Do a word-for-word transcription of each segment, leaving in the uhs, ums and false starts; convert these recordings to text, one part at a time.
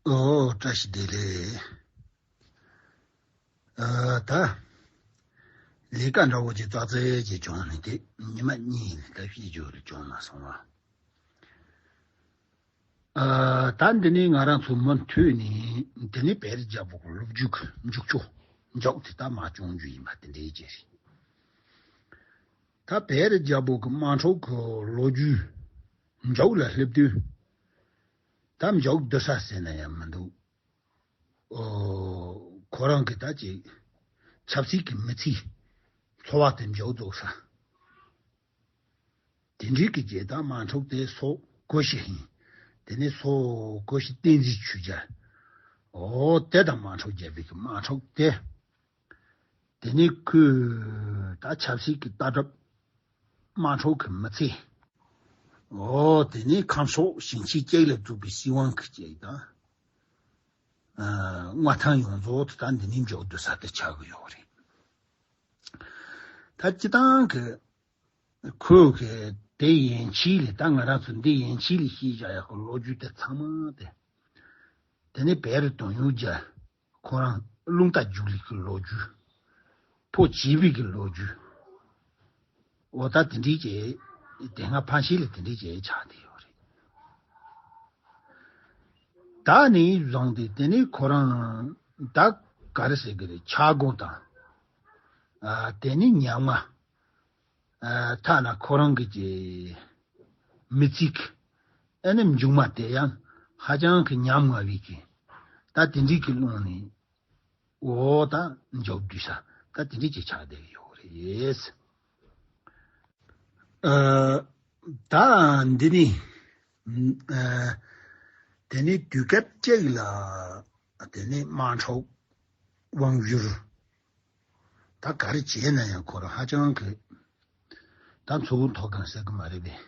ཨོ། བཀྲ་ཤིས་བདེ་ལེགས། ཨ། ད་ལས་ཀ་འདྲ་བོ་ཅིག་ཙག་ཙིག་ཅིག་བྱུང་ནས་དེ་ཉི་མ་གཉིས་ལ་ད་བཤད་རྒྱུ་རེ་བྱུང་མ་སོང་བ། ཨ། ད་འདི་ནས་ང་རང་ཚོ་མུ་མཐུད་ནས་འདི་ནས་བེ་རི་རྒྱལ་པོ་གི་ལོ་རྒྱུས་ཀྱི་མཇུག་ཆོ་མཇུག་དེ་ད་མ་བྱུང་རྒྱུ་ཡིན་པ་དེ་འདྲའི་ཅིག་རེད། ད་བེ་རི་རྒྱལ་པོ་གི་དམག་འཁྲུག་གི་ལོ་རྒྱུས་མཇུག་ལ་སླེབས་དུས། ད་མཇུག་བསྡུ་ས་ཟེར་ན་ཡང་མི་འདུག་ཨོ། ཁོ་རང་གི་ད་ཅིག་ཆབ་སྲིད་ཀྱི་མི་ཚེའི་འཚོ་བ་དེ་མཇུག་རྫོགས་ས། དེ་འདྲའི་གི་རྗེས་ད་དམག་འཁྲུག་དེ་སོ་གོ་ཤི་ཧིན། དེ་ནས་སོ་གོ་ཤི་བསྟན་འཛིན་ཆོས་རྒྱལ། ཨོ། དེ་དང་དམག་འཁྲུག་བརྒྱབ་པའི་གི་དམག་འཁྲུག་དེ། དེ་ནས་ཁོས་ད་ཆབ་སྲིད་ཀྱི་ལྟ་གྲུབ། དམག་འཁྲུག་གི་མི་ཚེ། ཨོ། དེ་ནས་ཁམས་ཕྱོགས་ཞིང་ཆེན་གཅིག་ལ་འཛུགས་པའི་སྲིད་དབང་གི་ཅིག་དང་། ཨ། མངའ་ཐང་ཡོངས་རྫོགས་དེ་ད་འདི་ནས་མཇུག་བསྡུ་ས་དེ་ཆགས་ཀྱི་ཡོད་རེད། ད་སྤྱི་བཏང་གི་ཁོས་གི་དེ་ཡན་ཆད་ལ། ད་ང་རང་ཚོ་འདི་ཡན་ཆད་ལ་ཤེས་བྱ་ཡག་གི་ལོ་རྒྱུས་དེ་ཚང་མ་དེ། དེ་ནས་བེ་རི་དོན་ཡོད་རྒྱལ་ཁོ་རང་རླུང་རྟ་རྒྱུག་ལས་ཀྱི་ལོ་རྒྱུས། ཕོ་བྱིས་པའི་གི་ལོ་རྒྱུས། འོ། ད་དེ་འདྲའི་ཅིག་དེ་སྔ་ཕན་ཆད་ལ་དེ་འདྲའི་ཅིག་ཆགས་བསྡད་ཡོད་རེད། ད་ནས་བཟུང་སྟེ་དེ་ནས་ཁོ་རང་ད་ག་རེ་ཟེར་གི་རེད། ཆག་སྒོ་དང་། ཨ། དེ་ནས་ཉམ་ང་། ཨ། ཐ་ན་ཁོ་རང་གི་ཅིག་མི་ཚེ་གི་ཨ་ནི་མཇུག་མ་དེ་ཡང་ཧ་ཅང་གི་ཉམ་ང་བའི་གི། ད་དེ་འདྲའི་གི་ཀློང་ནས། འོ། ད་མཇུག་བསྡུ་ས་ད་དེ་འདྲའི་ཅིག་ཆགས་བསྡད་ཡོད་རེད། ཨ། ད་འདི་ནི། ཨ། དེ་ནི་དུས་སྐབས་གཅིག་ལ་དེ་ནི་དམག་འཁྲུག་དབང་བསྒྱུར། ད་ག་རེ་བྱས་ན་ཡང་ཁོ་རང་ཧ་ཅང་གི་ད་མཚོ་བོ་མཐོ་སྒང་ཟེར་གི་མ་རེད་པས།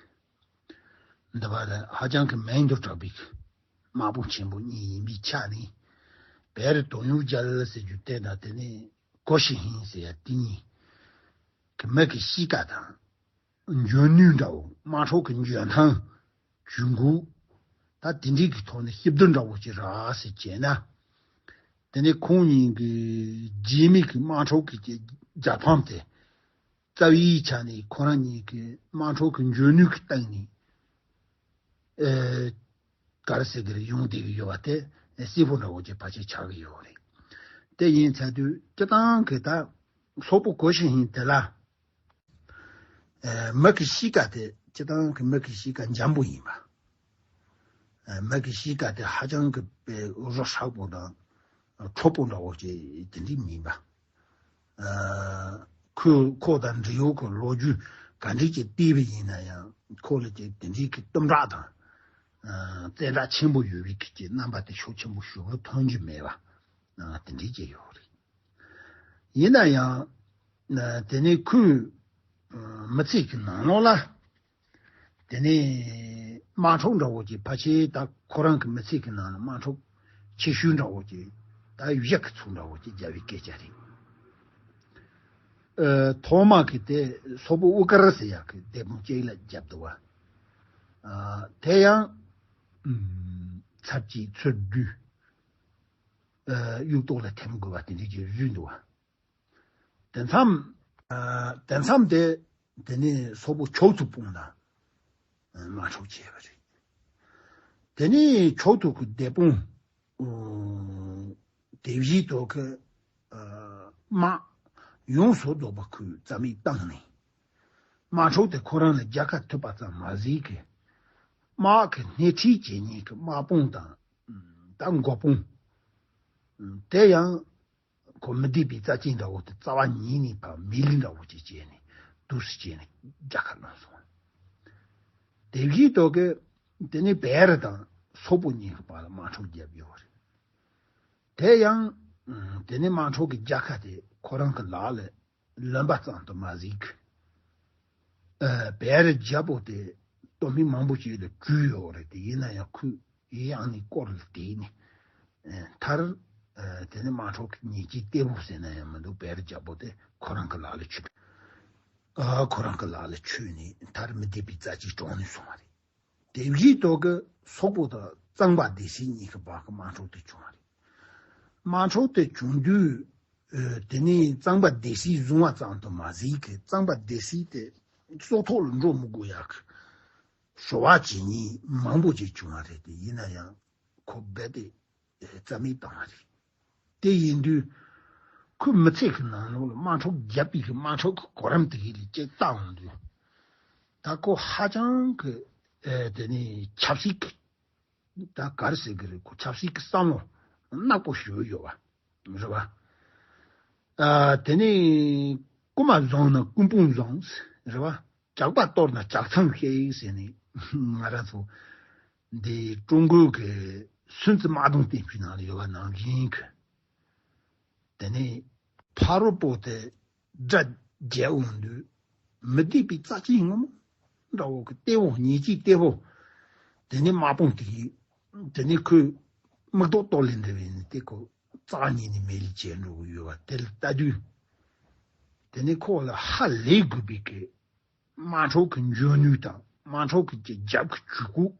འདི་བ་ལ་ཧ་ཅང་གི་མིང་དུ་གྲགས་པའི་དམག་དཔུང་ཆེན་པོ་གཉིས་ཡིན་པའི་ཆ་ནས། བེ་རི་དོན་ཡོད་རྒྱལ་ཟེར་རྒྱུ་དེ་དང་། དེ་ནས་གོ་ཤི་ཧིན་ཟེར་ཡ་དེ་གཉིས་ཀྱི་མི་གི་གཤིས་ཀ་དང་། འཇོན་ནུས་འདྲ་བོ། དམག་འཁྲུག་གི་འཇོན་ཐང་། ཇུས་འགོད། ད་དེ་འདྲའི་གི་ཐོག་ནས་གཤིབ་བསྡུར་འདྲ་བོ་ཅིག་རག་ཟེར་བྱས་ན། དེ་ནས་ཁོང་གཉིས་ཀྱི་རྗེས་མའི་གི་དམག་འཁྲུག་གི་རྒྱལ་ཕམ་དེ། རྩ་བའི་ཆ་ནས་ཁོ་རང་གཉིས་ཀྱི་དམག་འཁྲུག་གི་འཇོན་ནུས་ཀྱི་སྟེང་ནས། ཨེ། ག་རེ་ཟེར་གི་རེད། ཡོང་བསྡད་ཀྱི་ཡོད་པ་དེ་གསལ་པོ་འདྲ་བོ་ཅིག་ཕལ་ཆེར་ཆགས་ཀྱི་ཡོད་རེད། དེ་ཡིན་ཚར་དུས་སྤྱི་བཏང་གི་ད་སོག་པོ་གོ་ཤི་ཧིན་དེ་ལ། ཨེ། མི་གི་གཤིས་ཀ་དེ་སྤྱི་བཏང་གི་མི་གི་གཤིས་ཀ་འཇམ་པོ་ཡིན་པ། ཨེ། མི་གི་གཤིས་ཀ་དེ་ཧ་ཅང་གི་དཔེ་རོ་ཧྲག་པོ་དང་ཁྲོ་པོ་འདྲ་བོ་ཅིག་དེ་འདྲའི་མིན་པ། ཨ། ཁོས་ཁོ་དང་འབྲེལ་ཡོད་ཀྱི་ལོ་རྒྱུས་ག་འདྲ་ཅིག་བལྟས་པ་ཡིན་ན་ཡང་ཁོ་ལ་ཅིག་དེ་འདྲའི་གི་གཏུམ་དྲག་དང་། ཨ། བཙན་དྲག་ཆེན་པོ་ཡོད་པའི་གི་ཅིག་རྣམ་པ་དེ་ཤུགས་ཆེན་པོ་ཞེ་པོ་མཐོང་རྒྱུ་མེད་པ། ཨ། དེ་འདྲའི་ཅིག་ཡོད་རེད། ཡིན་ན་ཡང་། ཨ། དེ་ནས་ཁོའི་མི་ཚེ་གི་ནང་ལོགས་ལ། དེ་ནས་དམག་འཁྲུག་འདྲ་བོ་ཅིག་ཕལ་ཆེར་ད་ཁོ་རང་གི་མི་ཚེ་གི་ནང་ལ་དམག་འཁྲུག་ཆེ་ཤོས་འདྲ་བོ་ཅིག་ད་བཞི་གི་ཚུགས་འདྲ་བོ་ཅིག་བརྒྱབ་པའི་སྐད་ཆ་རེད། ཨ། ཐོག་མ་གི་དེ་སོག་པོ་ཨུ་ཀར་ཟེར་ཡག་གི་སྡེ་དཔོན་གཅིག་ལ་བརྒྱབ་འདུག་བ། ཨ། དེ་ཡང་། ཨུམ། ཚར་གཅིག་ཚུར་བསྡུས། ཨ། གཡུ་ཐོག་ལ་འཐེན་དགོས་པ་དེ་འདྲ་ཅིག་བཟོས་འདུག་བ། དེ་མཚམས། ཨ། དེ་མཚམས་དེ། དེ་ནས་སོག་པོ་ཆོག་ཐུ་དཔུང་དང་དམག་འཁྲུག་བྱས་པ་རེད། དེ་ནས་ཆོག་ཐུ་གི་སྡེ་དཔུང་། ཨོ། དེ་བཞིན་དུ་གི། ཨ། དམག་ཡོངས་སུ་རྫོགས་པ་ཁོས་རྩ་མེད་བཏང་ནས། དམག་འཁྲུག་དེ་ཁོ་རང་ལ་རྒྱལ་ཁ་ཐོབ་པ་ཙམ་མ་ཟད་གི། དམག་གི་སྣེ་ཁྲིད་བྱེད་མཁན་གི་དམག་དཔུང་དང་། ད་འགོ་དཔུང་། དེ་ཡང་། ཁོ་མི་བདེ་བའི་རྩ་ཆེན་འདྲ་བོ་དེ་རྩ་བ་ཉིད་ནས་ཕར་མེད་ལུས་འདྲ་བོ་ཅིག་བྱས་ནས་དུས་སུ་བྱས་ནས་རྒྱལ་ཁ་བླངས་སོང་། དེ་བཞིན་དུ་གི་དེ་ནས་བེ་རི་དང་སོག་པོ་གཉིས་ཀྱི་བར་ལ་དམག་འཁྲུག་བརྒྱབ་ཡོད་རེད། དེ་ཡང་། དེ་ནས་དམག་འཁྲུག་གི་རྒྱལ་ཁ་དེ་ཁོ་རང་གི་ལག་ལ་ལོན་པ་ཙམ་དུ་མ་ཟད་གི། ཨ། བེ་རི་རྒྱལ་པོ་དེ་སྟོད་སྨད་མང་པོ་ཞིག་ལ་བྲོས་ཡོད་རེད། དེ་ཡིན་ན་ཡང་ཁོས་ཡང་ནས་སྐོར་ལ་བལྟས་ནས། ཨ། མཐར། ཨ། དེ་ནི་དམག་འཁྲུག་གི་ཉེས་ཆད་གཏན་པོ་ཟེར་ན་ཡང་མི་འདུག་བེ་རི་རྒྱལ་པོ་དེ་ཁོ་རང་གི་ལག་ལ་ཆུད། ཨ། ཁོ་རང་གི་ལག་ལ་ཆུད་ནས་མཐར་མི་བདེ་བའི་རྩ་ཆེན་གྲོངས་ནས་སོང་བ་རེད། དེ་བཞིན་དུ་གི་སོག་པོ་དང་གཙང་པ་སྡེ་སྲིད་གཉིས་ཀྱི་བར་གྱི་དམག་འཁྲུག་དེ་བྱུང་བ་རེད། དམག་འཁྲུག་དེ་བྱུང་དུས། ཨ། དེ་ནས་གཙང་པ་སྡེ་སྲིད་བཟུང་བ་ཙམ་དུ་མ་ཟད་ཀྱི་གཙང་པ་སྡེ་སྲིད་དེ་སྲོག་ཐོག་ལ་འགྲོ་མི་དགོས་ཡག་གི་ཞུ་བ་བྱེད་མཁན་མང་པོ་ཅིག་བྱུང་བ་རེད་དེ། ཡིན་ན་ཡང་ཁོ་རྦད་དེ་རྩ་མེད་བཏང་བ་རེད། དེ་ཡིན་དུས་ཁོས་མི་ཚེ་གི་ནང་ལོགས་ལ་དམག་འཁྲུག་བརྒྱབ་པའི་གི་དམག་འཁྲུག་གི་གོ་རིམ་དེ་གི་ལ་ཅིག་བལྟ་འོང་དུས། ད་ཁོ་ཧ་ཅང་གི་ཨ་དེ་ནས་ཆབ་སྲིད་ཀྱི། ད་ག་རེ་ཟེར་གི་རེད། ཁོ་ཆབ་སྲིད་ཀྱི་བསམ་བློ་ནག་པོ་ཞེ་པོ་ཡོད་པ་རེད་པ། ཨ་དེ་ནས་རྐུན་མ་བཟུང་ན་རྐུན་དཔུང་བཟུང་རེད་པ། ཇག་པ་གཏོར་ན་ཇག་ཚང་བཤད་ཟེར་ནས་ང་རང་ཚོ་འདི་ཀྲུང་གོའི་གི་སུན་ཙི་དམག་དོན་བསྟན་བཅོས་ནང་ལ་ཡོད་པ་ནང་བཞིན་གི། དེ་ནས་ཕ་རོལ་པོ་དེ་དགྲ་རྒྱལ་འོང་དུས་མི་བདེ་བའི་རྩ་ཆེན་ངོ་མ་འདྲ་བོ་གི་གཏེ་བོ། ཉེས་ཀྱི་གཏེ་བོ། དེ་ནས་དམག་དཔུང་དེ་ཡིས་དེ་ནས་ཁོས་མིག་ཏོག་གཏོར་ལེན་འདྲ་བས་ནི་དེ་ཁོ་རྩ་ཉིད་ནས་མེད་ལ་བྱས་འགྲོ་གི་ཡོད་པ་དེ་ལ་ལྟ་དུས། དེ་ནས་ཁོ་ལ་ཧ་ལས་དགོས་པའི་གི་དམག་འཁྲུག་གི་འཇོན་ནུས་དང་དམག་འཁྲུག་གི་རྒྱབ་ཀྱི་ཇུས་འགོད།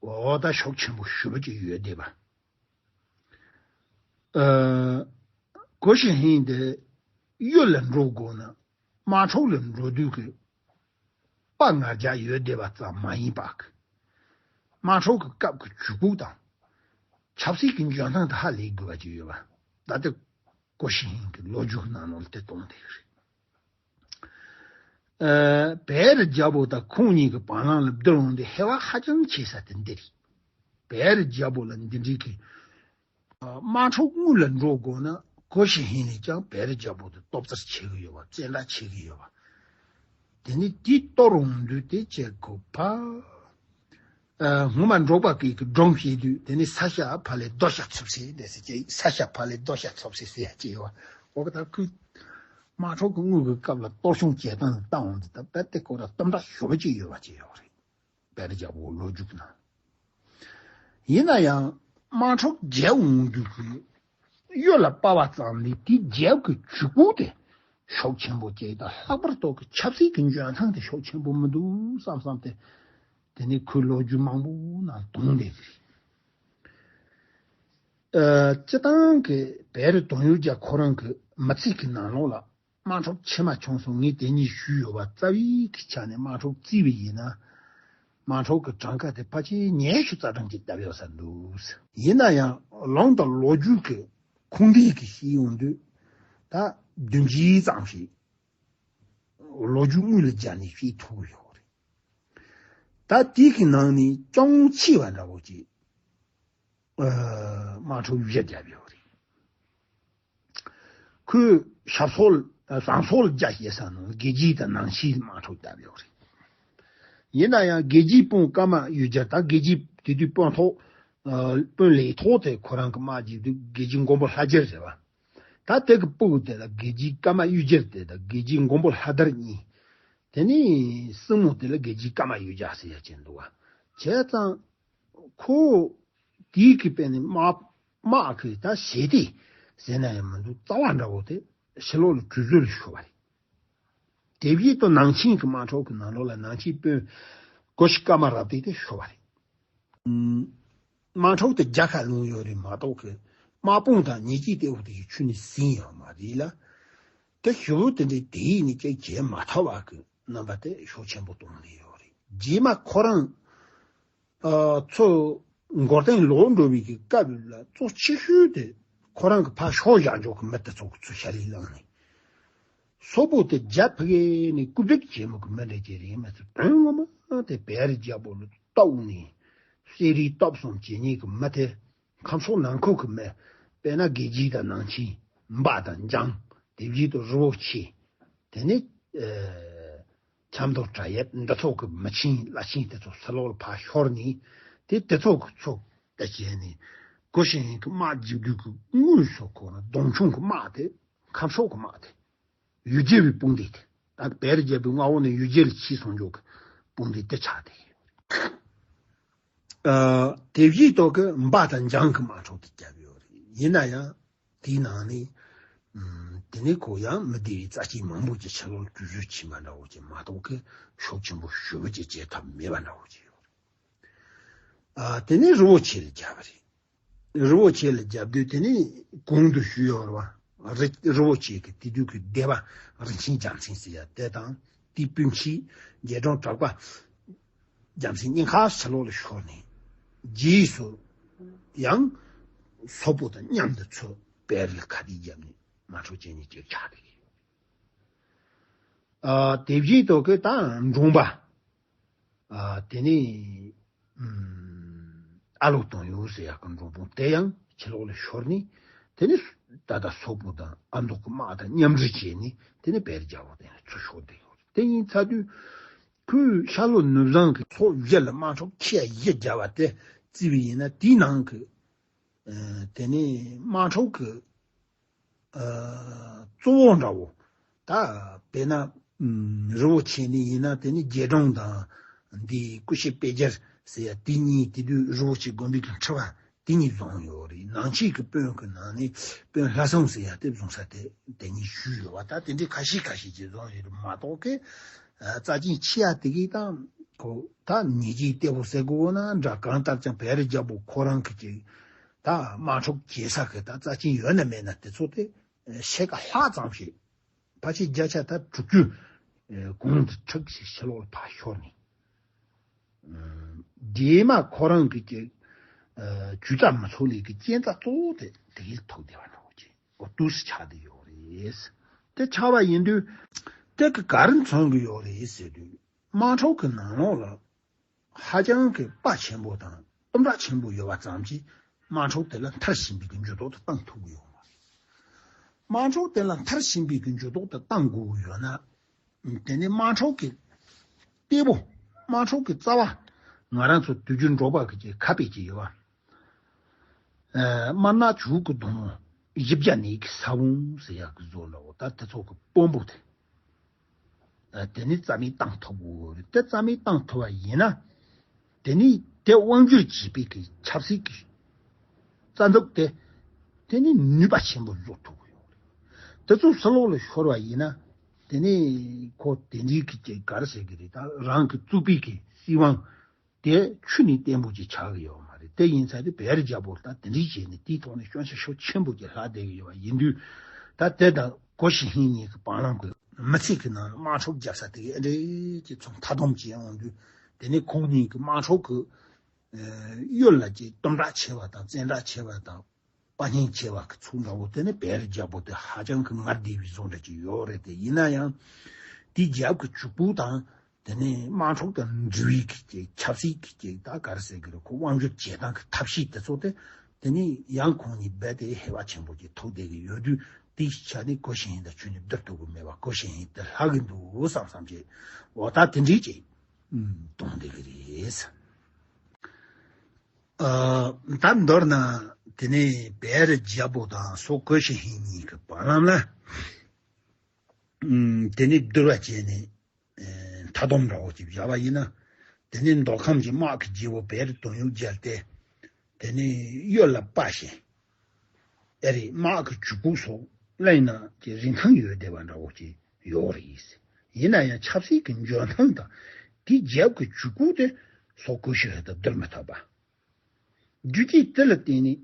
འོ་ད་ཤུགས་ཆེན་པོ་ཞེ་པོ་ཅིག་ཡོད་བསྡད་པ། ཨ། གོ་ཞིན་ཧིན་དེ་གཡུལ་ལ་འགྲོ་དགོས་ན་དམག་འཁྲུག་ལ་འགྲོ་དུས་ཀྱི་དཔའ་ངར་རྒྱག་ཡོད་བསྡད་པ་ཙམ་མ་ཡིན་པ་གི། དམག་འཁྲུག་གི་སྐབས་ཀྱི་ཇུས་འགོད་དང་། ཆབ་སྲིད་ཀྱི་འཇོན་ཐང་དེ་ཧ་ལས་དགོས་པ་ཅིག་ཡོད་པ། ད་ལྟ་གོ་ཞིན་ཧིན་གྱི་ལོ་རྒྱུས་ནང་ལོགས་ལ་དེ་གཏོང་བསྡད་ཡོད་རེད། ཨ། བེ་རི་རྒྱལ་པོ་དང་ཁོང་གཉིས་ཀྱི་བར་ལམ་ལ་བསྡུར་འོང་དུས་ཧེ་བག་ཧ་ཅང་ཆེ་ས་དེ་འདི་རེད། བེ་རི་རྒྱལ་པོ་ལ་འདི་འདྲའི་གི་ཨ། དམག་འཁྲུག་དངུལ་ལ་འགྲོ་དགོས་ན་གོ་ཞིན་ཧིན་ནས་ཀྱང་བེ་རི་རྒྱལ་པོ་དེ་སྟོབས་རྩལ་ཆེ་གི་ཡོད་པ། བཙན་དྲག་ཆེ་གི་ཡོད་པ། དེ་ནས་དེ་གཏོར་འོང་དུས་དེ་བྱེད་དགོས་པ། ཨ། སྔོན་མ་འབྲོག་པ་གི་གི་སྒྲུང་བཤད་དུས་དེ་ནས་ས་ཤ་ཕ་ལས་རྡོ་ཤ་འཚུབ་སེ་ལས་ཟེར་གྱི། ས་ཤ་ཕ་ལས་རྡོ་ཤ་འཚུབ་སེ་ཟེར་ཡ་ཅིག་ཡོད་པ། འོ་གི་ད་ཁོས་དམག་འཁྲུག་གི་དངུལ་གི་སྐབས་ལ་གཏོར་སྐྱོན་བྱེད་སྟངས་ལ་བལྟ་འོང་དུས་ད་རྦད་དེ་ཁོ་ར་གཏུམ་དྲག་ཞེ་པོ་ཅིག་ཡོད་པ་ཅིག་ཡོད་རེད། བེ་རི་རྒྱལ་པོ་ལོ་རྒྱུས་ནང་། ཡིན་ན་ཡང་དམག་འཁྲུག་རྒྱབ་འོང་དུས་ཀྱི་གཡུལ་ལ་སྤར་བ་ཙམ་ལས་དེའི་རྒྱབ་ཀྱི་ཇུས་འགོད་དེ་ཤུགས་ཆེན་པོ་བྱས་དང་། ལྷག་པར་དུ་གི་ཆབ་སྲིད་ཀྱི་འཇོན་ཐང་དེ་ཤུགས་ཆེན་པོ་མི་འདུག་བསམ་བསམ་སྟེ། དེ་ནས་ཁོས་ལོ་རྒྱུས་མང་པོ་ནང་དོན་དེ་རེད། ཨ། སྤྱིར་བཏང་གི་བེ་རི་དོན་ཡོད་རྒྱལ་ཁོ་རང་གི་མི་ཚེ་གི་ནང་ལོགས་ལ། དམག་འཁྲུག་ཆེ་མ་ཆུང་སོང་ངས་དེ་གཉིས་ཞུས་ཡོད་པ། རྩ་བའི་གི་ཆ་ནས་དམག་འཁྲུག་བརྩིས་པ་ཡིན་ན། དམག་འཁྲུག་གི་གྲངས་ཀ་དེ་ཕལ་ཆེར་ཉི་ཤུ་རྩ་གྲངས་ཅིག་བཏབ་ཡོད་ས་འདུག། ཡིན་ན་ཡང་ལུང་དང་ལོ་རྒྱུས་ཀྱི་ཁུངས་འདེད་ཀྱིས་བཤད་ཡོང་དུས་ད་བདུན་ཅུ་ཙམ་ཞིག་ལོ་རྒྱུས་དངོས་ལ་སྦྱར་ནས་བཤད་ཐུབ་ཀྱི་ཡོད་རེད། ད་དེ་གི་ནང་ནས་ཅུང་ཆེ་བ་འདྲ་བོ་ཅིག་ཨ། དམག་འཁྲུག་གཞི་བརྒྱབ་ཡོད་རེད། ཁོས་ཞབས་སོར་བཟང་སོར་རྒྱ་བྱེད་ས་ནང་རྒྱལ་རྒྱུད་དང་ནང་ཆེན་དམག་འཁྲུག་བརྒྱབ་ཡོད་རེད། ཡིན་ན་ཡང་རྒྱལ་རྒྱུད་དཔོན་ཀརྨ་གཡུལ་རྒྱལ་དང་། རྒྱལ་རྒྱུད་དེ་དུས་དཔོན་ཐོག་ཨ། དཔོན་ལས་ཐོག་དེ་ཁོ་རང་གི་དམག་རྒྱུད་དུ་རྒྱལ་རྒྱུད་མགོན་པོ་ལྷ་རྒྱལ་རེད་པ། ད་དེ་གི་སྤུ་གུ་དེ་ལ་རྒྱལ་རྒྱུད་ཀརྨ་གཡུལ་རྒྱལ་དེ་དང་རྒྱལ་རྒྱུད་མགོན་པོ་ལྷ་དར་གཉིས། དེ་ནས་སྲིང་མོ་དེ་ལ་རྒྱལ་རྒྱུད་ཀརྨ་གཡུལ་རྒྱལ་ཟེར་ཡ་ཅིག་འདུག་པ། བྱས་ཙང་ཁོ་དེའི་གི་དཔེ་ནི་དམག་དམག་གི་ད་ཞི་བདེ་ཟེར་ན་ཡང་མི་འདུག། རྩ་བ་འདྲ་བོ་དེ་ཕྱི་ལོགས་ལ་གྲུ་བཞུད་ལ་ཤོར་བ་རེད། དེ་བཞིན་དུ་ནང་ཆེན་གྱི་དམག་འཁྲུག་གི་ནང་ལོགས་ལ་ནང་ཆེན་དཔོན་གོ་ཤྲི་ཀརྨ་རབ་བརྟན་དེ་ཤོར་བ་རེད། ཨུམ། དམག་འཁྲུག་དེ་རྒྱལ་ཁ་ལོན་ཡོད་རེད་མ་གཏོགས་གི། དམག་དཔུང་དང་ཉེས་ཅན་གཏེ་བོ་དེ་ཡི་ཆུ་ནི་ཟིན་ཡོད་མ་རེད་ལ། དེ་ཞུ་བོ་དེ་འདྲའི་དེ་ཡིས་ནི་ཅིག་བྱེད་མ་ཐུབ་པ་གི་རྣམ་པ་དེ་ཤུགས་ཆེན་པོ་གཏོང་ནས་ཡོད་རེད། རྗེས་མ་ཁོ་རང་ཨ། ཚོ་མགོ་རྟིང་ལོག་འགྲོ་བའི་གི་སྐབས་ལ་གཙོ་ཆེ་ཤོས་དེ་ཁོ་རང་གི་ཕར་ཤོར་བཞག་འཇོག་གི་མི་དེ་ཚོ་གི་ཚུར་ཞལ་ལས་བླངས་ནས། སོག་པོ་དེ་རྒྱ་ཕ་གི་ནས་རྐུབ་སྟེགས་བྱེད་མི་གི་མི་འདྲ་ཅིག་རེད་མ་ཚད། དོན་ངོ་མ་དེ་བེ་རི་རྒྱལ་པོ་ལ་གཏུགས་ནས་གསེར་རིའི་སྟོབས་གསུམ་བྱེད་མཁན་གི་མི་དེ། ཁམས་ཕྱོགས་ནང་ཁུལ་གི་མི། དཔེར་ན་དགེ་རྒྱས་དང་ནང་ཆེན། འབའ་དང་འཇང་། དེ་བཞིན་དུ་རི་བོ་ཆེ། དེ་ནས་ཨ། ཆབ་མདོ་བྲག་གཡབ། འདི་ཚོ་གི་མི་ཆེན་བླ་ཆེན་དེ་ཚོ་ཕྱི་ལོགས་ལ་ཕར་ཤོར་ནས། དེ་དེ་ཚོ་གི་ཚོ་ད་བྱས་ནས་གོ་ཤྲི་ཡིན་གི་དམག་རྒྱག་རྒྱུ་གི་དངུལ་སོགས་ཁོ་ན་གདོང་མཆོང་གི་དམག་དེ། ཁམས་ཕྱོགས་གི་དམག་དེ། གཡུལ་རྒྱལ་བའི་དཔུང་སྡེ་དེ། ད་བེ་རི་རྒྱལ་པོའི་མངའ་འོག་ནས་གཡུལ་རྒྱལ་ལ་ཕྱིན་སོང་འཇོག་གི་དཔུང་སྡེ་དེ་ཆགས་ཏེ། ཨ། དེ་བཞིན་དུ་གི་འབའ་དང་འཇང་གི་དམག་འཁྲུག་དེ་བརྒྱབ་ཡོད་རེད། ཡིན་ན་ཡང་དེའི་ནང་ནས་ཨམ། དེ་ནས་ཁོ་ཡང་མི་བདེ་བའི་རྩ་ཆེན་མང་པོ་ཅིག་ཕྱི་ལོགས་ལ་གྲུ་བཞུད་ཕྱིན་པ་འདྲ་བོ་ཅིག་མ་གཏོགས་གི་ཤུགས་ཆེན་པོ་ཞེ་པོ་ཅིག་བྱེད་ཐབས་མེད་པ་འདྲ་བོ་ཅིག་ཡོད་ ཨ་དེ་ནས་རི་བོ་ཆེ་ལ་བརྒྱབ་པ་རེད། རི་བོ་ཆེ་ལ་བརྒྱབ་དུས་དེ་ནས་གོང་དུ་ཞུས་ཡོད་རེད་བ། རི་རི་བོ་ཆེ་གི་དེ་དུས་ཀྱི་སྡེ་པ་རིན་ཆེན་རྒྱལ་མཚན་ཟེར་ཡ་དེ་དང་དེའི་སྤུན་མཆེད་རྗེ་དྲུང་གྲགས་པ་རྒྱལ་མཚན་གཉིས་ཀ་ཕྱི་ལོགས་ལ་ཤོར་ནས། རྗེས་སུ་ཡང་སོག་པོ་དང་མཉམ་དུ་ཚུར་བལ་ལ་ཁ་གཏད་བརྒྱབ་ནས་དམག་འཁྲུག་བྱས་ནས་ཅིག་ཆགས་བསྡད་ཀྱི་ཡོད། ཨ་དེ་བཞིན་དུ་གི་ད་འབྲོང་པ། ཨ་དེ་ནས་ཨ་ལོ་དང་ཡོ་ཟེར་ཡག་གི་འབྲོང་པོ་དེ་ཡང་ཕྱི་ལོགས་ལ་ཤོར་ནས། དེ་ནས་ད་ལྟ་སོག་པོ་དང་ཨ་མདོ་གི་དམག་དང་མཉམ་འབྲེལ་བྱས་ནས་དེ་ནས་བལ་རྒྱལ་པོ་དེ་ནས་ཚུར་ཤོར་བསྡད་ཡོད་རེད། དེ་ཡིན་ཚར་དུས་ཁོས་ཤར་ལྷོ་ནུབ་བྱང་གི་ཕྱོགས་བཞི་ལ་དམག་འཁྲུག་ཆེ་བཞི་བརྒྱབ་པ་དེ་བརྩིས་པ་ཡིན་ན། དེའི་ནང་གི་ཨ་དེ་ནས་དམག་འཁྲུག་གི་ཨ་གཙོ་བོ་འདྲ་བོ། ད་དཔེར་ན་ཨམ་རི་བོ་ཆེ་ནས་ཡིན་ན་དེ་ནི་རྗེ་དྲུང་དང་འདི་སྐུ་ཞབས་དཔལ་རྒྱལ་ཟེར་ཡ་དེ་གཉིས། དེ་དུས་རི་བོ་ཆེ་དགོན་པའི་གི་ཁྲི་པ་དེ་གཉིས་བཟུང་ཡོད་རེད། ནང་ཆོས་ཀྱི་དཔོན་གྱི་ནང་ནས་དཔོན་ལྷ་སྲུང་ཟེར་ཡ་དེ་བཟུང་ས་དེ་དེ་གཉིས་ཞུས་ཡོད་པ། ད་དེ་འདྲའི་ཁ་ཤས་ཁ་ཤས་ཀྱིས་བཟུང་ཡོད་རེད་མ་གཏོགས་ཀི། ཨ་རྩ་ཅན་ཆེ་ཡ་དེ་གིས་ད་ཁོ་ད་ཉེས་ཅན་ལྟ་བུ་ཟེར་དགོས་ན་འདྲ། གང་ལྟར་ཀྱང་བལ་རི་རྒྱལ་པོ་ཁོ་རང་གི་ཅིག་ད་དམག་འཁྲུག་བྱེད་ས་གི་ད་རྩ་ཅན་ཡོད་ན་མེད་ན་དེ་ཚོ་དེ་ཕྱེད་ཀ་ལྷག་ཙམ་ཞིག་ཕལ་ཆེར་བརྒྱ་ཆ་ད་དྲུག་ཅུ་གོང་དུ་ཁྲིགས་ཤིག་ཕྱི་ལོགས་ལ་ཕར་ཤོར་ནས། ཨ་རྗེས་མ་ཁོ་རང་གི་ཅིག་ཨ་ཇུས་ལྟ་མི་ཚོགས་ལས་ཀྱི་རྐྱེན་རྩ་གཙོ་བོ་དེ་དེ་གིས་ཐུག་བསྡད་པ་འདྲ་བོ་ཅིག་འོ་འདུག་སེ་ཆགས་བསྡད་ཡོད་རེད། དེ་ཆགས་པ་ཡིན་དུས་དེ་གི་ག་རེ་མཚོན་གྱི་ཡོད་རེད་ཟེར་དུས། དམག་འཁྲུག་གི་ནང་ལོགས་ལ་ཧ་ཅང་གི་དཔའ་ཆེན་པོ་དང་གཏུམ་དྲག་ཆེན་པོ་ཡོད་པ་ཙམ་གྱིས་དམག་འཁྲུག་དེ་ལ་མཐར་ཕྱིན་པའི་གི་འགྱུར་ལྡོག་དེ་བཏང་ཐུབ་ཀྱི་ཡོད་མ་རེད། དམག་འཁྲུག་དེ་ལ་མཐར་ཕྱིན་པའི་གི་འགྱུར་ལྡོག་དེ་བཏང་དགོས་ཀྱི་ཡོད་ན། དེ་ནི་དམག་འཁྲུག་གི་གཏེ་པོ། དམག་འཁྲུག་གི་རྩ་བ། ང་རང་ཚོ་དུས་རྒྱུན་འབྲོག་པ་གི་ཅིག་ཁ་དཔེ་ཅིག་ཡོད་པ། ཨ་དམར་ནག་བྱུག་གི་སྡོང་བོ། བཞི་བརྒྱ་ནས་ཀྱི་ས་བོན་ཟེར་ཡག་གི་བཟོ་འདྲ་བོ། ད་དེ་ཚོ་གི་དཔོན་པོ་དེ། ཨ་དེ་ནི་རྩ་མེད་བཏང་ཐུབ་དགོས་རེད། དེ་རྩ་མེད་བཏང་ཐུབ་པ་ཡིན་ན། དེ་ནི་དེ་དབང་སྒྱུར་བྱེད་པའི་གི་ཆབ་སྲིད་ཀྱི་རྩ་འཛུགས་དེ། དེ་ནི་ནུས་པ་ཆེན་པོ་བཟོ་ཐུབ་ཀྱི་ཡོད་རེད། དེ་ཚོ་ཕྱི་ལོགས་ལ་ཤོར་བ་ཡིན་ན། དེ་ནི་ཁོ་དེ་འདྲའི་གི་ཅིག་ག་རེ་ཟེར་གི་རེད། ད་རང་གི་བཙུགས་པའི་གི་སྲིད་དབང་དེ་ཆུ་ནས་བརྟན་པོ་ཅིག་ཆགས་གི་ཡོད་མ་རེད། དེ་ཡིན་ཚར་དུས་བལ་རི་རྒྱལ་པོ་ད་དེ་འདྲའི་བྱས་ནས་དེའི་ཐོག་ནས་སྐྱོན་ཆ་ཤུགས་ཆེན་པོ་ཅིག་ལྷག་བསྡད་གི་ཡོད་པ་ཡིན་དུས། ད་དེ་དང་གོ་ཞིན་ཧིན་གཉིས་ཀྱི་བར་ལམ་གི་མི་ཚེ་གི་ནང་ལ་དམག་འཁྲུག་བརྒྱབ་ས་དེ་གི་ཨེ་འདྲའི་ཅིག་ཚོང་མཐའ་སྡོམ་བྱས་འོང་དུས། དེ་ནས་ཁོང་གཉིས་ཀྱི་དམག་འཁྲུག་གི་ཨ་གཡུལ་ལ་ཅིག་གཏུམ་དྲག་ཆེ་བ་དང་བཙན་དྲག་ཆེ་བ་དང་། དཔའ་སྙིང་ཆེ་བ་གི་ཚུལ་འདྲ་བོ་དེ་ནི་བལ་རི་རྒྱལ་པོ་དེ་ཧ་ཅང་གི་ངར་བདེ་བའི་བཟོ་འདྲ་ཅིག་ཡོད་རེད། དེ་ཡིན་ན་ཡང་དེའི་རྒྱབ་ཀྱི་ཇུས་འགོད་དང་། དེ་ནས་དམག་འཁྲུག་དང་འབྲེལ་བའི་གི་ཅིག་ཆབ་སྲིད་ཀྱི་ཅིག་ད་ག་རེ་ཟེར་གི་རེད། ཁོ་དབང་སྒྱུར་བྱེད་སྟངས་ཀྱི་ཐབས་ཤེས་དེ་ཚོ་དེ། དེ་ནས་ཡང་ཁོང་གཉིས་རྦད་དེ་ཧེ་བག་ཆེན་པོ་ཅིག་ཐུག་བསྡད་ཀྱི་ཡོད་དུས། དེའི་ཆ་ནས་གོ་ཞིན་ཧིན་དང་ཁྱོད་གཉིས་བསྡུར་ཐུབ་ཀྱི་མེད་པ། གོ་ཞིན་ཧིན་དེ་ལྷག་གི་འདུག་བསམ་བསམ་བྱས། འོ་ད་དེ་འདྲའི་ཅིག་གཏོང་བསྡད་ཀྱི་རེད། ཨ་ད་མདོར་ན་དེ་ནས་བལ་རི་རྒྱལ་པོ་དང་སོག་གོ་ཞིན་ཧིན་གཉིས་ཀྱི་བར་ལམ་ལ། ཨུམ་དེ་ནས་བསྡུར་བ་བྱས་ནས་ཨེ་མཐའ་སྡོམ་འདྲ་བོ་ཅིག་བཞག་པ་ཡིན་ན། དེ་ནས་མདོ་ཁམས་ཀྱི་དམག་གི་རྗེ་བོ་བལ་རི་དོན་ཡོད་རྒྱལ་ཏེ། དེ་ནས་གཡུལ་ལ་དཔའ་ཞིང་། ཨེ་རེད། དམག་གི་ཇུས་འགོད་སོགས་གླེང་ན་ཀྱི་རིན་ཐང་ཡོད་བསྡད་པ་འདྲ་བོ་ཅིག་ཡོད་རེད། ཡིན་ན་ཡང་ཆབ་སྲིད་ཀྱི་འཇོན་ཐང་དང་དེའི་རྒྱབ་ཀྱི་ཇུས་འགོད་དེ་སོག་གོ་ཞིན་ཧིན་དང་བསྡུར་མི་ཐུབ་པ། རྒྱུ་རྐྱེན་དེ་ལ་བརྟེན་ནས་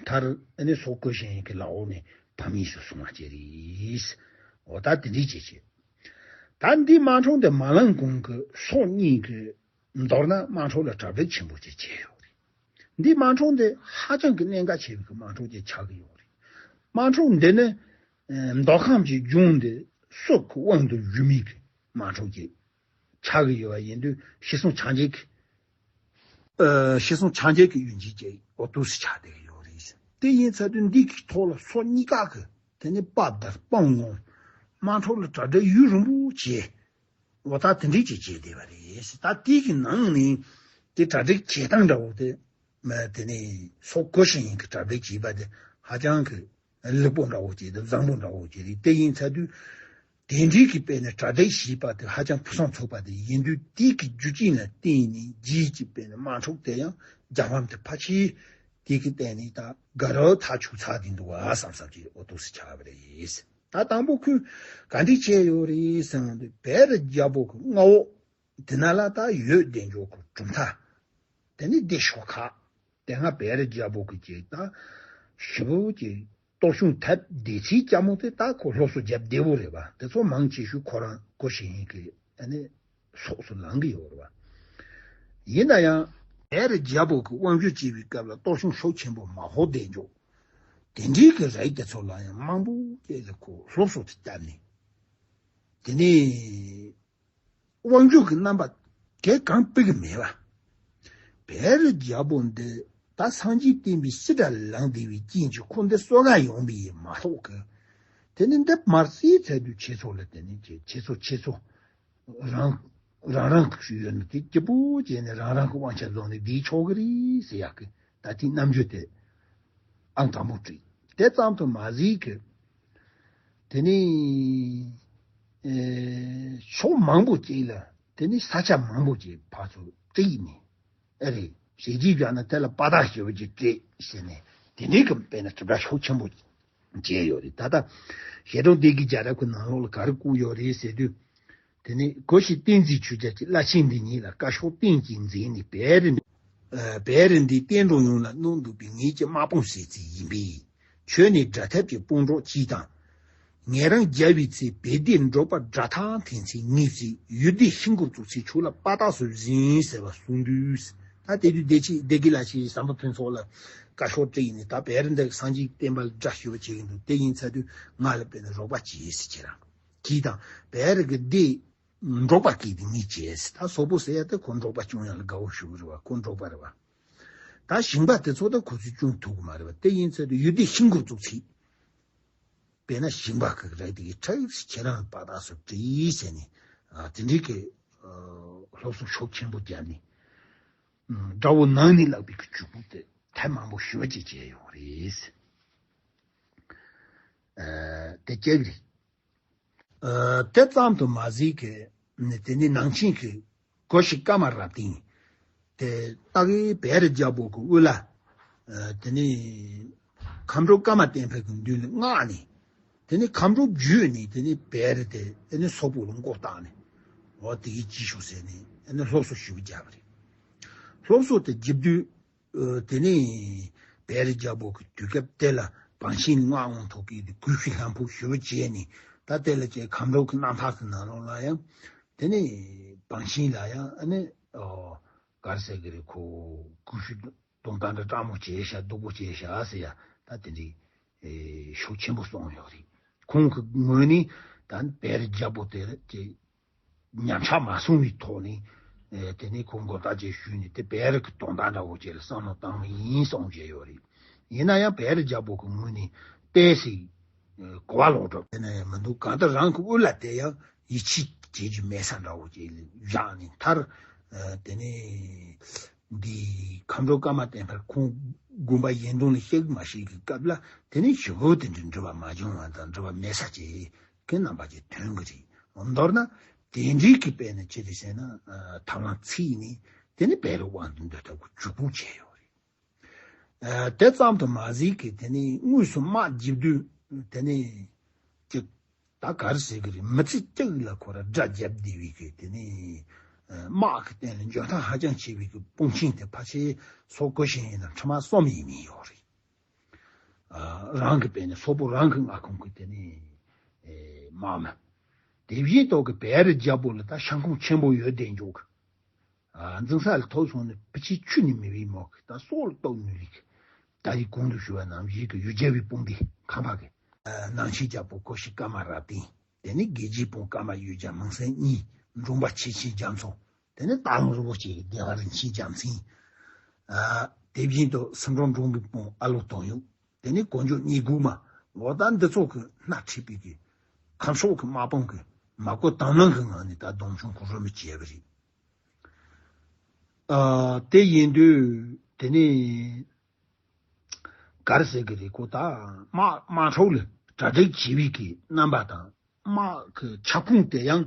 མཐར་ཨ་ནི་སོག་གོ་ཞིན་ཧིན་གྱི་ལག་འོག་ནས་ཕམ་ཉེས་སུ་སོང་བ་བཅས་རེད། འོ་ད་དེ་འདྲའི་བྱས་བྱས། ད་འདི་དམག་འཁྲུག་འདི་མ་ལངས་གོང་གི་སོག་གཉིས་ཀྱི་མདོར་ན་དམག་འཁྲུག་ལ་གྲ་སྒྲིག་ཆེན་པོ་ཅིག་བྱས་ཡོད་རེད། འདི་དམག་འཁྲུག་འདི་ཧ་ཅང་གི་གནད་འགག་ཆེ་བའི་གི་དམག་འཁྲུག་ཅིག་ཆགས་ཀྱི་ཡོད་རེད། དམག་འཁྲུག་འདི་ནི་ཨ་མདོ་ཁམས་ཀྱི་ལྗོངས་འདི་སོག་གི་དབང་དུ་བསྡུ་མིའི་གི་དམག་འཁྲུག་ཅིག་ཆགས་ཀྱི་ཡོད་པ་ཡིན་དུས། ཤི་གསོན་ཆ་འཇལ་གྱི་ཨ་ཤི་གསོན་ཆ་འཇལ་གྱི་ཡོན་ཆབ་ཅིག་འོ་འདུག་སེ་ཆགས་བསྡད་ཀྱི་ཡོད་རེད། དེ་ཡིན་ཚར་དུས་འདི་གི་ཐོག་ལ་སོག་གཉིས་ཀ་གི་དེ་ནི་དཔའ་བདར་དཔའ་ངོམ། དམག་འཁྲུག་ལ་གྲ་སྒྲིག་ཡུན་རིང་པོ་བྱས། འོ་ད་དེ་འདྲས་ཅིག་བྱས་བསྡད་པ་རེད། ད་དེ་གི་ནང་ནས་དེ་གྲ་སྒྲིག་བྱེད་སྟངས་འདྲ་བོ་དེ། མ་དེ་ནས་སོག་གོ་ཞིན་ཧིན་གྱི་གྲ་སྒྲིག་བྱས་པ་དེ་ཧ་ཅང་གི་ལེགས་པོ་འདྲ་བོ་ཅིག་དང་བཟང་པོ་འདྲ་བོ་ཅིག་རེད། དེ་ཡིན་ཚར་དུས་དེ་འདྲའི་གི་དཔེ་ནས་གྲ་སྒྲིག་བྱས་པ་དེ་ཧ་ཅང་ཕུན་སུམ་ཚོགས་པ་དེ་ཡིན་དུས། དེ་གི་རྒྱུ་རྐྱེན་ལ་བརྟེན་ནས་རྗེས་ཀྱི་དཔེ་ནས་དམག་འཁྲུག་དེ་ཡང་རྒྱལ་ཕམ་དེ་ཕལ་ཆེར་དེ་གི་སྟེང་ནས་ད་དགའ་རབ་ཐག་ཆོད་ཚར་བསྡད་འདུག་བ་བསམ་བསམ་ཅིག་འོ་འདུག་སེ་ཆགས་པ་རེད། ད་དང་པོ་ཁོས་ག་འདྲ་བྱས་ཡོད་རེད་ཟེར་ན། དེ་བལ་རི་རྒྱལ་པོ་གི་མངའ་འོག་དེ་ན་ལ་ད་ཡོད་བདེ་མཆོག་གི་གྲུབ་མཐའ། དེ་ནི་བདེ་ཤོག་ཁ། དེ་སྔ་བེ་རི་རྒྱལ་པོ་གི་ཅིག་ད་ཞི་བོ་ཅིག་གཏོར་བཤུད་ཐེབས་བདེ་ཚིག་ཅག་མོ་དེ་ད་ཁོ་སློབ་གསོ་རྒྱབ་བདེ་བོ་རེད་པ། དེ་ཚོ་མང་ཆེ་ཤོས་ཁོ་རང་གོ་ཤེས་ཡིན་གི་ཨ་ནི་སོགས་སུ་ལང་གི་ཡོད་རེད་པ། ཡིན་ན་ཡང་བེ་རི་རྒྱལ་པོ་གི་དབང་སྒྱུར་བྱེད་པའི་སྐབས་ལ་གཏོར་བཤུད་ཤུགས་ཆེན་པོ་མ་ཕོག་བསྡད་འཇོག་དེ་འདྲའི་གི་རིགས་དེ་ཚོ་ལ་ཡང་མང་པོ་སྐྱེས་ལ་ཁོ་སློབ་གསོ་དེ་བཏབ་ནས། དེ་ནས་དབང་སྒྱུར་གྱི་རྣམ་པ་གས་གང་སྤེལ་གྱི་མེད་པ། བེ་རི་རྒྱལ་པོ་འདི་ད་སངས་རྒྱས་བསྟན་པའི་སྲིད་དགྲ་ལངས་བསྡད་པའི་རྐྱེན་གྱིས་ཁོ་འདི་གསོ་ག་ཡོང་བའི་མ་གཏོགས་ཀྱི། དེ་ནི་འདི་མར་སྲིད་ཚད་དུ་ཁྱེད་ཚོ་ལ་དེ་ནི་ཁྱེད་ཁྱེད་ཚོ་ཁྱེད་ཚོ་རང་རང་རང་གི་ཡོད་ནི་དེ་སྐྱིད་པོ་བྱས་ནས་རང་རང་གི་དབང་ཆ་བཟུང་ནས་བསྡད་ཆོག་གི་རེད་ཟེར་ཡག་གི་ད་ཐེངས་རྣམ་འགྱུར་དེ། ཨང་དང་པོ་བྲིས། དེ་ཙམ་དུ་མ་ཟད་ཀི། དེ་ནི་ཨེ་ཕྱོགས་མང་པོ་ཅིག་ལ་དེ་ནི་ས་ཆ་མང་པོ་ཅིག་ཕར་ཚུར་བྲིས་ནས་ཨེ་རེད་ཞེ་གཅིག་བཞག་ན་དེ་ལ་པ་ཏག་ཞེ་པོ་ཅིག་བྲིས་ཟེར་ནས་དེ་འདྲའི་གི་དཔེར་ན་གྲུབ་འབྲས་ཤུགས་ཆེན་པོ་བྱས་ཡོད་རེད། ད་ལྟ་ཞལ་འདོན་སྡེ་དགེ་རྒྱལ་རབས་ཀྱི་ནང་ལོགས་ལ་ག་རེ་བཀོད་ཡོད་རེད་ཟེར་དུས། དེ་ནས་གོ་ཤེས་བསྟན་འཛིན་ཆོས་རྒྱལ་གྱི་བླ་ཆེན་འདི་ཉིད་ལ་བཀའ་ཤོག་བསྟན་གྱིས་མཛད་ནས་བེ་རི། ཨ་བེ་རི་འདི་བསྟན་འགྲོ་ཡོངས་ལ་གནང་འདུག་པའི་ངེད་ཀྱི་དམག་དཔུང་ཟེར་ཚིག་ཡིན་པས། ཁྱོད་ནི་དགྲ་ཐབས་ཀྱི་དཔུང་གྲོགས་གྱིས་དང་། ངེད་རང་རྒྱལ་བའི་ཚེ་བེ་ཏའི་འབྲོག་པ་དགྲ་ཐང་འཐེན་ཚེ་ངེས་ཚེ་ཡུལ་སྡེ་ཤིང་གུར་བཙུགས་ཚེ་ཆུ་ལ་པ་ཏག་སུ་བཞིན་ཟེར་བ་གསུང་དུས། ད་དེ་དུས་སྡེ་ཆེ་སྡེ་དགེ་བླ་ཆེན་བསམ་པ་ཕུན་ཚོགས་ལ་བཀའ་ཤོག་བྲིས་ཡིན་ནས་ད་བེ་རི་འདི་སངས་རྒྱས་བསྟན་པ་ལ་དགྲ་ཞུ་བ་བྱེད་ཀྱི་འདུག་དེ་ཡིན་ཚར་དུས་ང་ལ་དཔེར་ན་རོགས་པ་གྱིས་ཟེར་ཁྱེད་རང་གིས་དང་བེ་རི་གི་སྡེ། འབྲོག་པ་སྐད་དེ་ངས་བྱས། ད་སོག་པོ་ཟེར་ཡ་དེ་ཁོ་འབྲོག་པ་སྐྱོང་ཡ་ལ་དགའ་བོ་ཞུ་གི་རེད་བ། ཁོ་འབྲོག་པ་རེད་བ། ད་ཞིང་པ་དེ་ཚོ་ད་ཁོ་ཚོས་སྐྱོང་ཐུབ་གི་མ་རེད་བ། དེ་ཡིན་ཚེ་དུ་ཡུལ་སྡེ་ཤིང་གུར་བཙུགས་ཚེ། དཔེར་ན་ཞིང་པ་གི་རེད་དེ་གི་ཁྲག་ཁྱེད་རང་པ་དག་སུ་བྲིས་བྱས་ནས་དེ་འདྲའི་གི་སློབ་གསོ་ཤུགས་ཆེན་པོ་བརྒྱབ་ནས་དགྲ་བོ་ནང་ནས་བརླག་པའི་གི་ཇུས་འགོད་དེ་ཐེངས་མང་པོ་ཞུ་བ་བྱས་བྱས་ཡོང་རེད། དེ་སྐྱེ་གི་རེད། ཨ་དེ་ཙམ་དུ་མ་ཟད་ཀི་ནི་དེ་ནི་ནང་ཆེན་གྱི་གོ་ཤྲི་ཀ་མ་ར་ཏིང་དེ་ཏ་གི་བེ་རི་རྒྱལ་པོ་གི་དབུ་བླ། ཨ་དེ་ནི་མཁའ་འགྲོ་ཀ་མ་བསྟན་འཕེལ་གྱི་མདུན་ལ་མངགས་ནས་དེ་ནི་མཁའ་འགྲོ་བརྒྱུད་ནས་དེ་ནི་བེ་རི་དེ་དེ་ནི་སོག་པོ་ལ་མགོ་བཏགས་ནས་འོ་དེ་གི་ཅི་ཤོག་ཟེར་ནས་དེ་ནི་སློབ་གསོ་ཞུ་བརྒྱབ་པ་རེད། སློབ་གསོ་དེ་བརྒྱབ་དུས། ཨ་དེ་ནས་བེ་རི་རྒྱལ་པོ་གི་དུས་སྐབས་དེ་ལ་བང་ཆེན་མངའ་དབང་ཐོབ་ཀྱི་དེ་གུས་ཤིང་ལྷམ་ཕུག་ཞུ་བ་བྱས་ནས་ད་དེ་ལ་ཅིག་མཁའ་འགྲོ་གི་རྣམ་ཐར་གི་ནང་ལོགས་ལ་ཡང་དེ་ནས་བང་ཆེན་ལ་ཡང་ཨ་ནི་ཨོ་ག་རེ་ཟེར་གི་རེད། ཁོ་གུས་ཤིང་གདོང་དག་འདྲ་སྤྲང་མོ་བྱས་ཤག་སྡུག་པོ་བྱས་ཤག་ཟེར་ཡ་ད་དེ་འདྲའི་ཨེ་ཤུགས་ཆེན་པོ་སོང་ཡོད་རེད། ཁོང་གི་ངོས་ནས་ད་བེ་རི་རྒྱལ་པོ་དེ་ཅིག་ཉམས་ཆག་མ་སོང་བའི་ཐོག་ནས། ཨེ་དེ་ནས་ཁོ་མགོ་བཏགས་ཅིག་ཞུས་ནས་དེ་བེ་རི་གི་དོན་དག་འདྲ་བོ་ཅིག་ལ་བསམ་བློ་བཏང་བ་ཡིན་གསུངས་བཞག་ཡོད་རེད། ཡིན་ན་ཡང་བེ་རི་རྒྱལ་པོ་གི་ངོས་ནས་ཏོག་ཙམ་གོ་བ་ལོག་འགྲོ་དེ་ན་ཡང་མི་འདུག་གང་ལྟར་རང་གི་དབུ་བླ་དེ་ཡང་ཡིད་ཆེས་བྱེད་རྒྱུ་མེད་ས་འདྲ་བོ་ཅིག་ལ་བཞག་ནས་མཐར། ཨེ་དེ་ནས་འདི་མཁའ་འགྲོ་ཀ་མ་བསྟན་འཕེལ་ཁོང་དགོན་པ་གཞན་དོན་ལ་གཤེགས་མ་གཤེགས་ཀྱི་སྐབས་ལ་དེ་ནས་ཞི་བོ་དེ་འདྲའི་འགྲུལ་བ་མ་བྱུང་བ་དང་འགྲུལ་བ་མེད་ས་ཅིག་གི་རྣམ་པ་ཅིག་ཐོན་གི་རེད། མདོར་ན་དེ་འདྲའི་གི་དཔེ་ནི་ཅི་རེད་ཟེར་ན་ཐབས་ལམ་ཚིག་ནི་དེ་ནི་བེ་རི་དབང་དུ་འདོད་ཐབས་ཀྱི་འཇུག་པོ་བྱས་ཡོད་རེད། དེ་ཙམ་དུ་མ་ཟད་ཀི་དེ་ནི་དངོས་སུ་དམག་རྒྱབ་དུས་དེ་ནི་ཅིག་ད་ག་རེ་ཟེར་གི་རེད། མི་ཚེ་གཅིག་ལ་ཁོ་ར་དགྲ་རྒྱབ་བསྡད་པའི་གི་དེ་ནི་དམག་གི་སྟེང་ལ་འཇོན་ཐང་ཧ་ཅང་ཆེ་བའི་གི་དཔུང་ཆེན་དེ་ཕལ་ཆེར་སོ་གོ་ཤེས་ཡིན་ན་ཁྲི་མ་གསུམ་ཡས་མས་ཡོད་རེད། ཨ་རང་གི་དཔེ་ནི་སོག་པོ་རང་གི་མངའ་ཁོངས་ཀྱི་དེ་ནི་ཨེ་དམག་མི། དེ་བཞིན་དུ་གི་བེ་རི་རྒྱལ་པོ་ལ་ད་ཤ་ཁུངས་ཆེན་པོ་ཡོད་བསྡད་འཇོག་གི་ཨ་འཛིང་ས་ལ་ཐོག་སོང་ནས་ཕི་ཆི་ཆུ་ནི་མི་བའི་མོ་གི་ད་སོག་ལ་གཏོགས་ནུས་ལིག་ད་རེས་གོང་དུ་ཞུ་བ་ནང་བཞིན་གི་ཡུལ་རྒྱལ་བའི་དཔུང་སྡེ་ཁམས་པ་གི་ཨ་ནང་ཆེན་རྒྱལ་པོ་ཀོ་ཤྲི་ཀ་མ་ར་ཏི། དེ་ནི་དགེ་རྒྱས་དཔུང་ཀ་མ་ཡུལ་རྒྱལ་མིང་སྲིང་གཉིས། འབྲོང་པ་ཆེ་ཆེན་རྒྱ་མཚོ། དེ་ནི་སྟག་ལུང་རི་བོ་ཆེ་གི་སྡེ་བ་རིན་ཆེན་རྒྱལ་མཚན། ཨ་དེ་བཞིན་དུ་སུམ་འབྲོང་འབྲོང་པའི་དཔུང་ཨ་ལོ་དོན་ཡོད། དེ་ནི་གོ་འཇོ་གཉིས་དགུ་མ། འོ་ད་འདི་ཚོ་གི་སྣ་ཁྲིད་པའི་གི་ཁམས་ཕྱོགས་ཀྱི་དམག་དཔུང་གི་མ་གོ་དང་བླངས་ཀྱི་ངང་ནས་ད་གདོང་མཆོང་ཁོ་རོལ་མོ་བྱས་པ་རེད། ཨ་དེ་ཡིན་དུས་དེ་ནི་ག་རེ་ཟེར་གི་རེད། ཁོ་ད་དམག་དམག་འཁྲུག་ལ་གྲ་སྒྲིག་བྱེད་པའི་གི་རྣམ་པ་དང་། དམག་གི་ཁྱབ་ཁོངས་དེ་ཡང་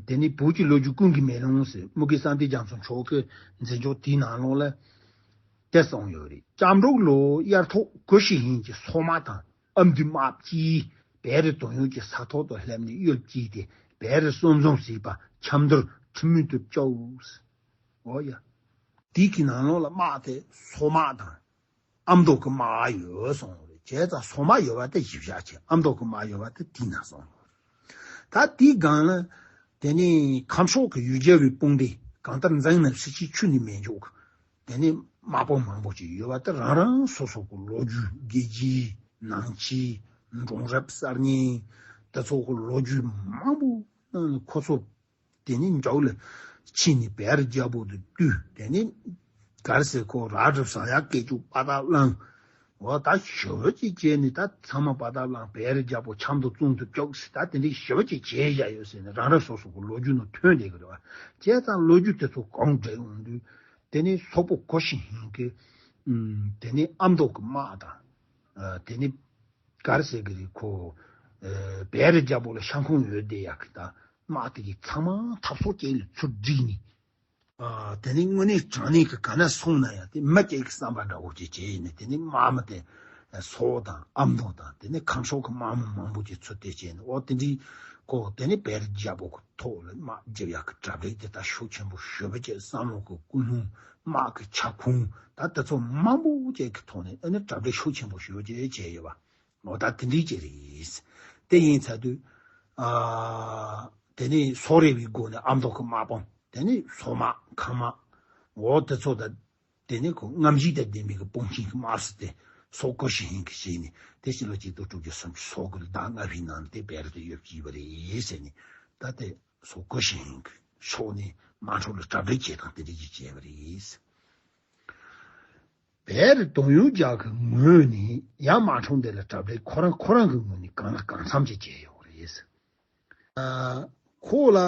དེ་ནི་བོད་ཀྱི་ལོ་རྒྱུས་ཀུན་གྱི་མེ་ལོང་ཟེར་དམུ་དགེ་གསང་བདེ་རྒྱ་མཚོ་མཆོག་གི་མཛད་འཇོག་དེའི་ནང་ལོགས་ལ་དེ་གསུངས་ཡོད་རེད། སྐྱབས་འགྲོ་ལོ་དབྱར་ཐོག་གོ་ཤྲི་ཧན་གྱི་སོག་དམག་དང་ཨ་མདོའི་དམག་ཅིག་བེ་རི་དོན་ཡོད་ཀྱི་ས་ཐོག་ཏུ་སླེབས་ནས་གཡུལ་བཀྱེས་ཏེ་བེ་རི་གསུམ་འཛོམས་བྱས་པ་ཆབ་མདོར་ཁྲི་མུན་དུ་བཅུག་འོ་ཡ། དེའི་གི་ནང་ལོགས་ལ་དམག་དེ་སོག་དམག་དང་། ཨ་མདོ་གི་དམག་ཡོད་གསུངས་རེད། བྱས་ཙང་སོག་དམག་ཡོད་པ་དེ་གཞི་བཞག་བྱས། ཨ་མདོ་གི་དམག་ཡོད་པ་དེ་དེའི་ནང་གསུངས་རེད། ད་དེའི་སྒང་ལ་དེ་ནས་ཁམས་ཕྱོགས་ཀྱི་ཡུལ་གྱར་བའི་དཔུང་སྡེ། གང་ལྟར་འཛིང་ནས་སྲིད་ཀྱི་ཆུ་ནི་མེ་འཇོག་གི། དེ་ནས་དམག་དཔུང་མང་པོ་ཅིག་ཡོད་པ་དེ་རང་རང་སོ་སོ་གི་ལོ་རྒྱུས། དགེ་བཅུའི་ནང་ཆོས། འབྲོང་རབས་གསར་རྙིང་། དེ་ཚོ་གི་ལོ་རྒྱུས་མང་པོ་ནང་ནས་ཁོ་ཚོ། དེ་ནས་འཇའ་ལ་ཕྱིན་ནས་བེ་རི་རྒྱལ་པོ་དེ་བཏུལ། དེ་ནས་ག་རེ་ཟེར། ཁོ་རབ་རིབ་བཟང་ཡག་སྐད་ཅིག་པ་ཏག་བླངས། འོ་ད་ཞེ་པོ་ཅིག་བྱས་ནས་ད་ཚང་མ་པ་ཏག་བླངས། བེ་རི་རྒྱལ་པོ་ཆབ་མདོ་བཙོན་དུ་བཅུག་ཟེར། ད་དེ་འདྲའི་ཞེ་པོ་ཅིག་བྱས་བཞག་ཡོད་ཟེར་ནས་རང་རང་སོ་སོ་གི་ལོ་རྒྱུས་ནང་ཐོན་བསྡད་ཀྱི་རེད་བ། བྱས་ཙང་ལོ་རྒྱུས་དེ་ཚོ་གང་འདྲ་ཡོང་དུས། དེ་ནས་སོག་པོ་གོ་ཤིན་ཧིང་གིས། ཨུམ། དེ་ནས་ཨ་མདོ་གི་དམག་དང་། ཨ། དེ་ནས་ག་རེ་ཟེར་གི་རེད། ཁོ། ཨ། བེ་རི་རྒྱལ་པོ་ལ་ཤ་ཁུངས་ཡོད་བསྡད་ཡག་གི་ད་དམག་དེ་གི་ཚང་མ་འཐབ་སོ་ཅན་ལ་ཚུར་བསྒྲིགས་ནས། ཨ། དེ་ནས་དངོས་གནས་དྲང་གནས་ཀྱི་ག་ན་སོང་ན་ཡང་དེ་མི་སྐྱེ་གི་བསམ་པ་འདྲ་བོ་ཅིག་བྱས་ནས། དེ་ནས་དམག་མི་དེ་སོག་དང་ཨ་མདོ་དང་། དེ་ནས་ཁམས་ཕྱོགས་ཀྱི་དམག་མི་མང་པོ་ཅིག་ཚུར་དེད་བྱས་ནས། འོ་དེ་འདྲའི་ཁོ། དེ་ནས་བེ་རི་རྒྱལ་པོ་གི་ཐོག་ལ་དམག་རྒྱབ་ཡག་གི་གྲ་སྒྲིག་དེ་ད་ཤུགས་ཆེན་པོ་ཞེ་པོ་བྱས། བསམ་བློ་གི་ཀུན་སློང་། དམག་གི་ཁྱབ་ཁོངས། ད་དེ་ཚོ་མང་པོ་ཅིག་གི་ཐོག་ནས་ཨ་ནི་གྲ་སྒྲིག་ཤུགས་ཆེན་པོ་ཞེ་པོ་བྱས་བྱས་ཡོད་པ། འོ་ད་དེ་འདྲའི་ཅིག་རེད། དེ་ཡིན་ཚར་དུས། ཨ། དེ་ནས་སོག་རེ་བའི་སྒོ་ནས་ཨ་མདོ་གི་དམག་དཔུང་། དེ་ནས་སོག་དམག་ཁམས་དམག་འོ་དེ་ཚོ་ད། དེ་ནས་ཁོ་རྔམ་བརྗིད་དང་ལྡན་པའི་གི་དཔུང་ཤིང་གི་དམག་སྲིད་དེ་སོག་གོ་ཤིན་ཧིང་གིས་བྱས་ནས། དེ་ཕྱི་ལོ་གཅིག་སྟོང་དྲུག་བརྒྱ་སུམ་ཅུ་སོ་དགུ་ལོའི་ཟླ་ལྔ་པའི་ནང་དེ་བེ་རི་དེ་ཡོད་ཀྱི་ཡོད་པ་རེད་ཟེར་ནས། ད་དེ་སོག་གོ་ཤིན་ཧིང་གི་ཕྱོགས་ནས་དམག་འཁྲུག་ལ་གྲ་སྒྲིག་བྱས་དང་དེ་འདྲ་ཅིག་བྱས་པ་རེད། བེ་རི་དོན་ཡོད་རྒྱལ་གྱི་ངོས་ནས་ཡང་དམག་འཁྲུག་འདི་ལ་གྲ་སྒྲིག་ཁོ་རང་ཁོ་རང་གི་ངོས་ནས་གང་ལ་གང་འཚམ་ཅིག་བྱས་ཡོད་རེད། ཨ། ཁོ་ལ་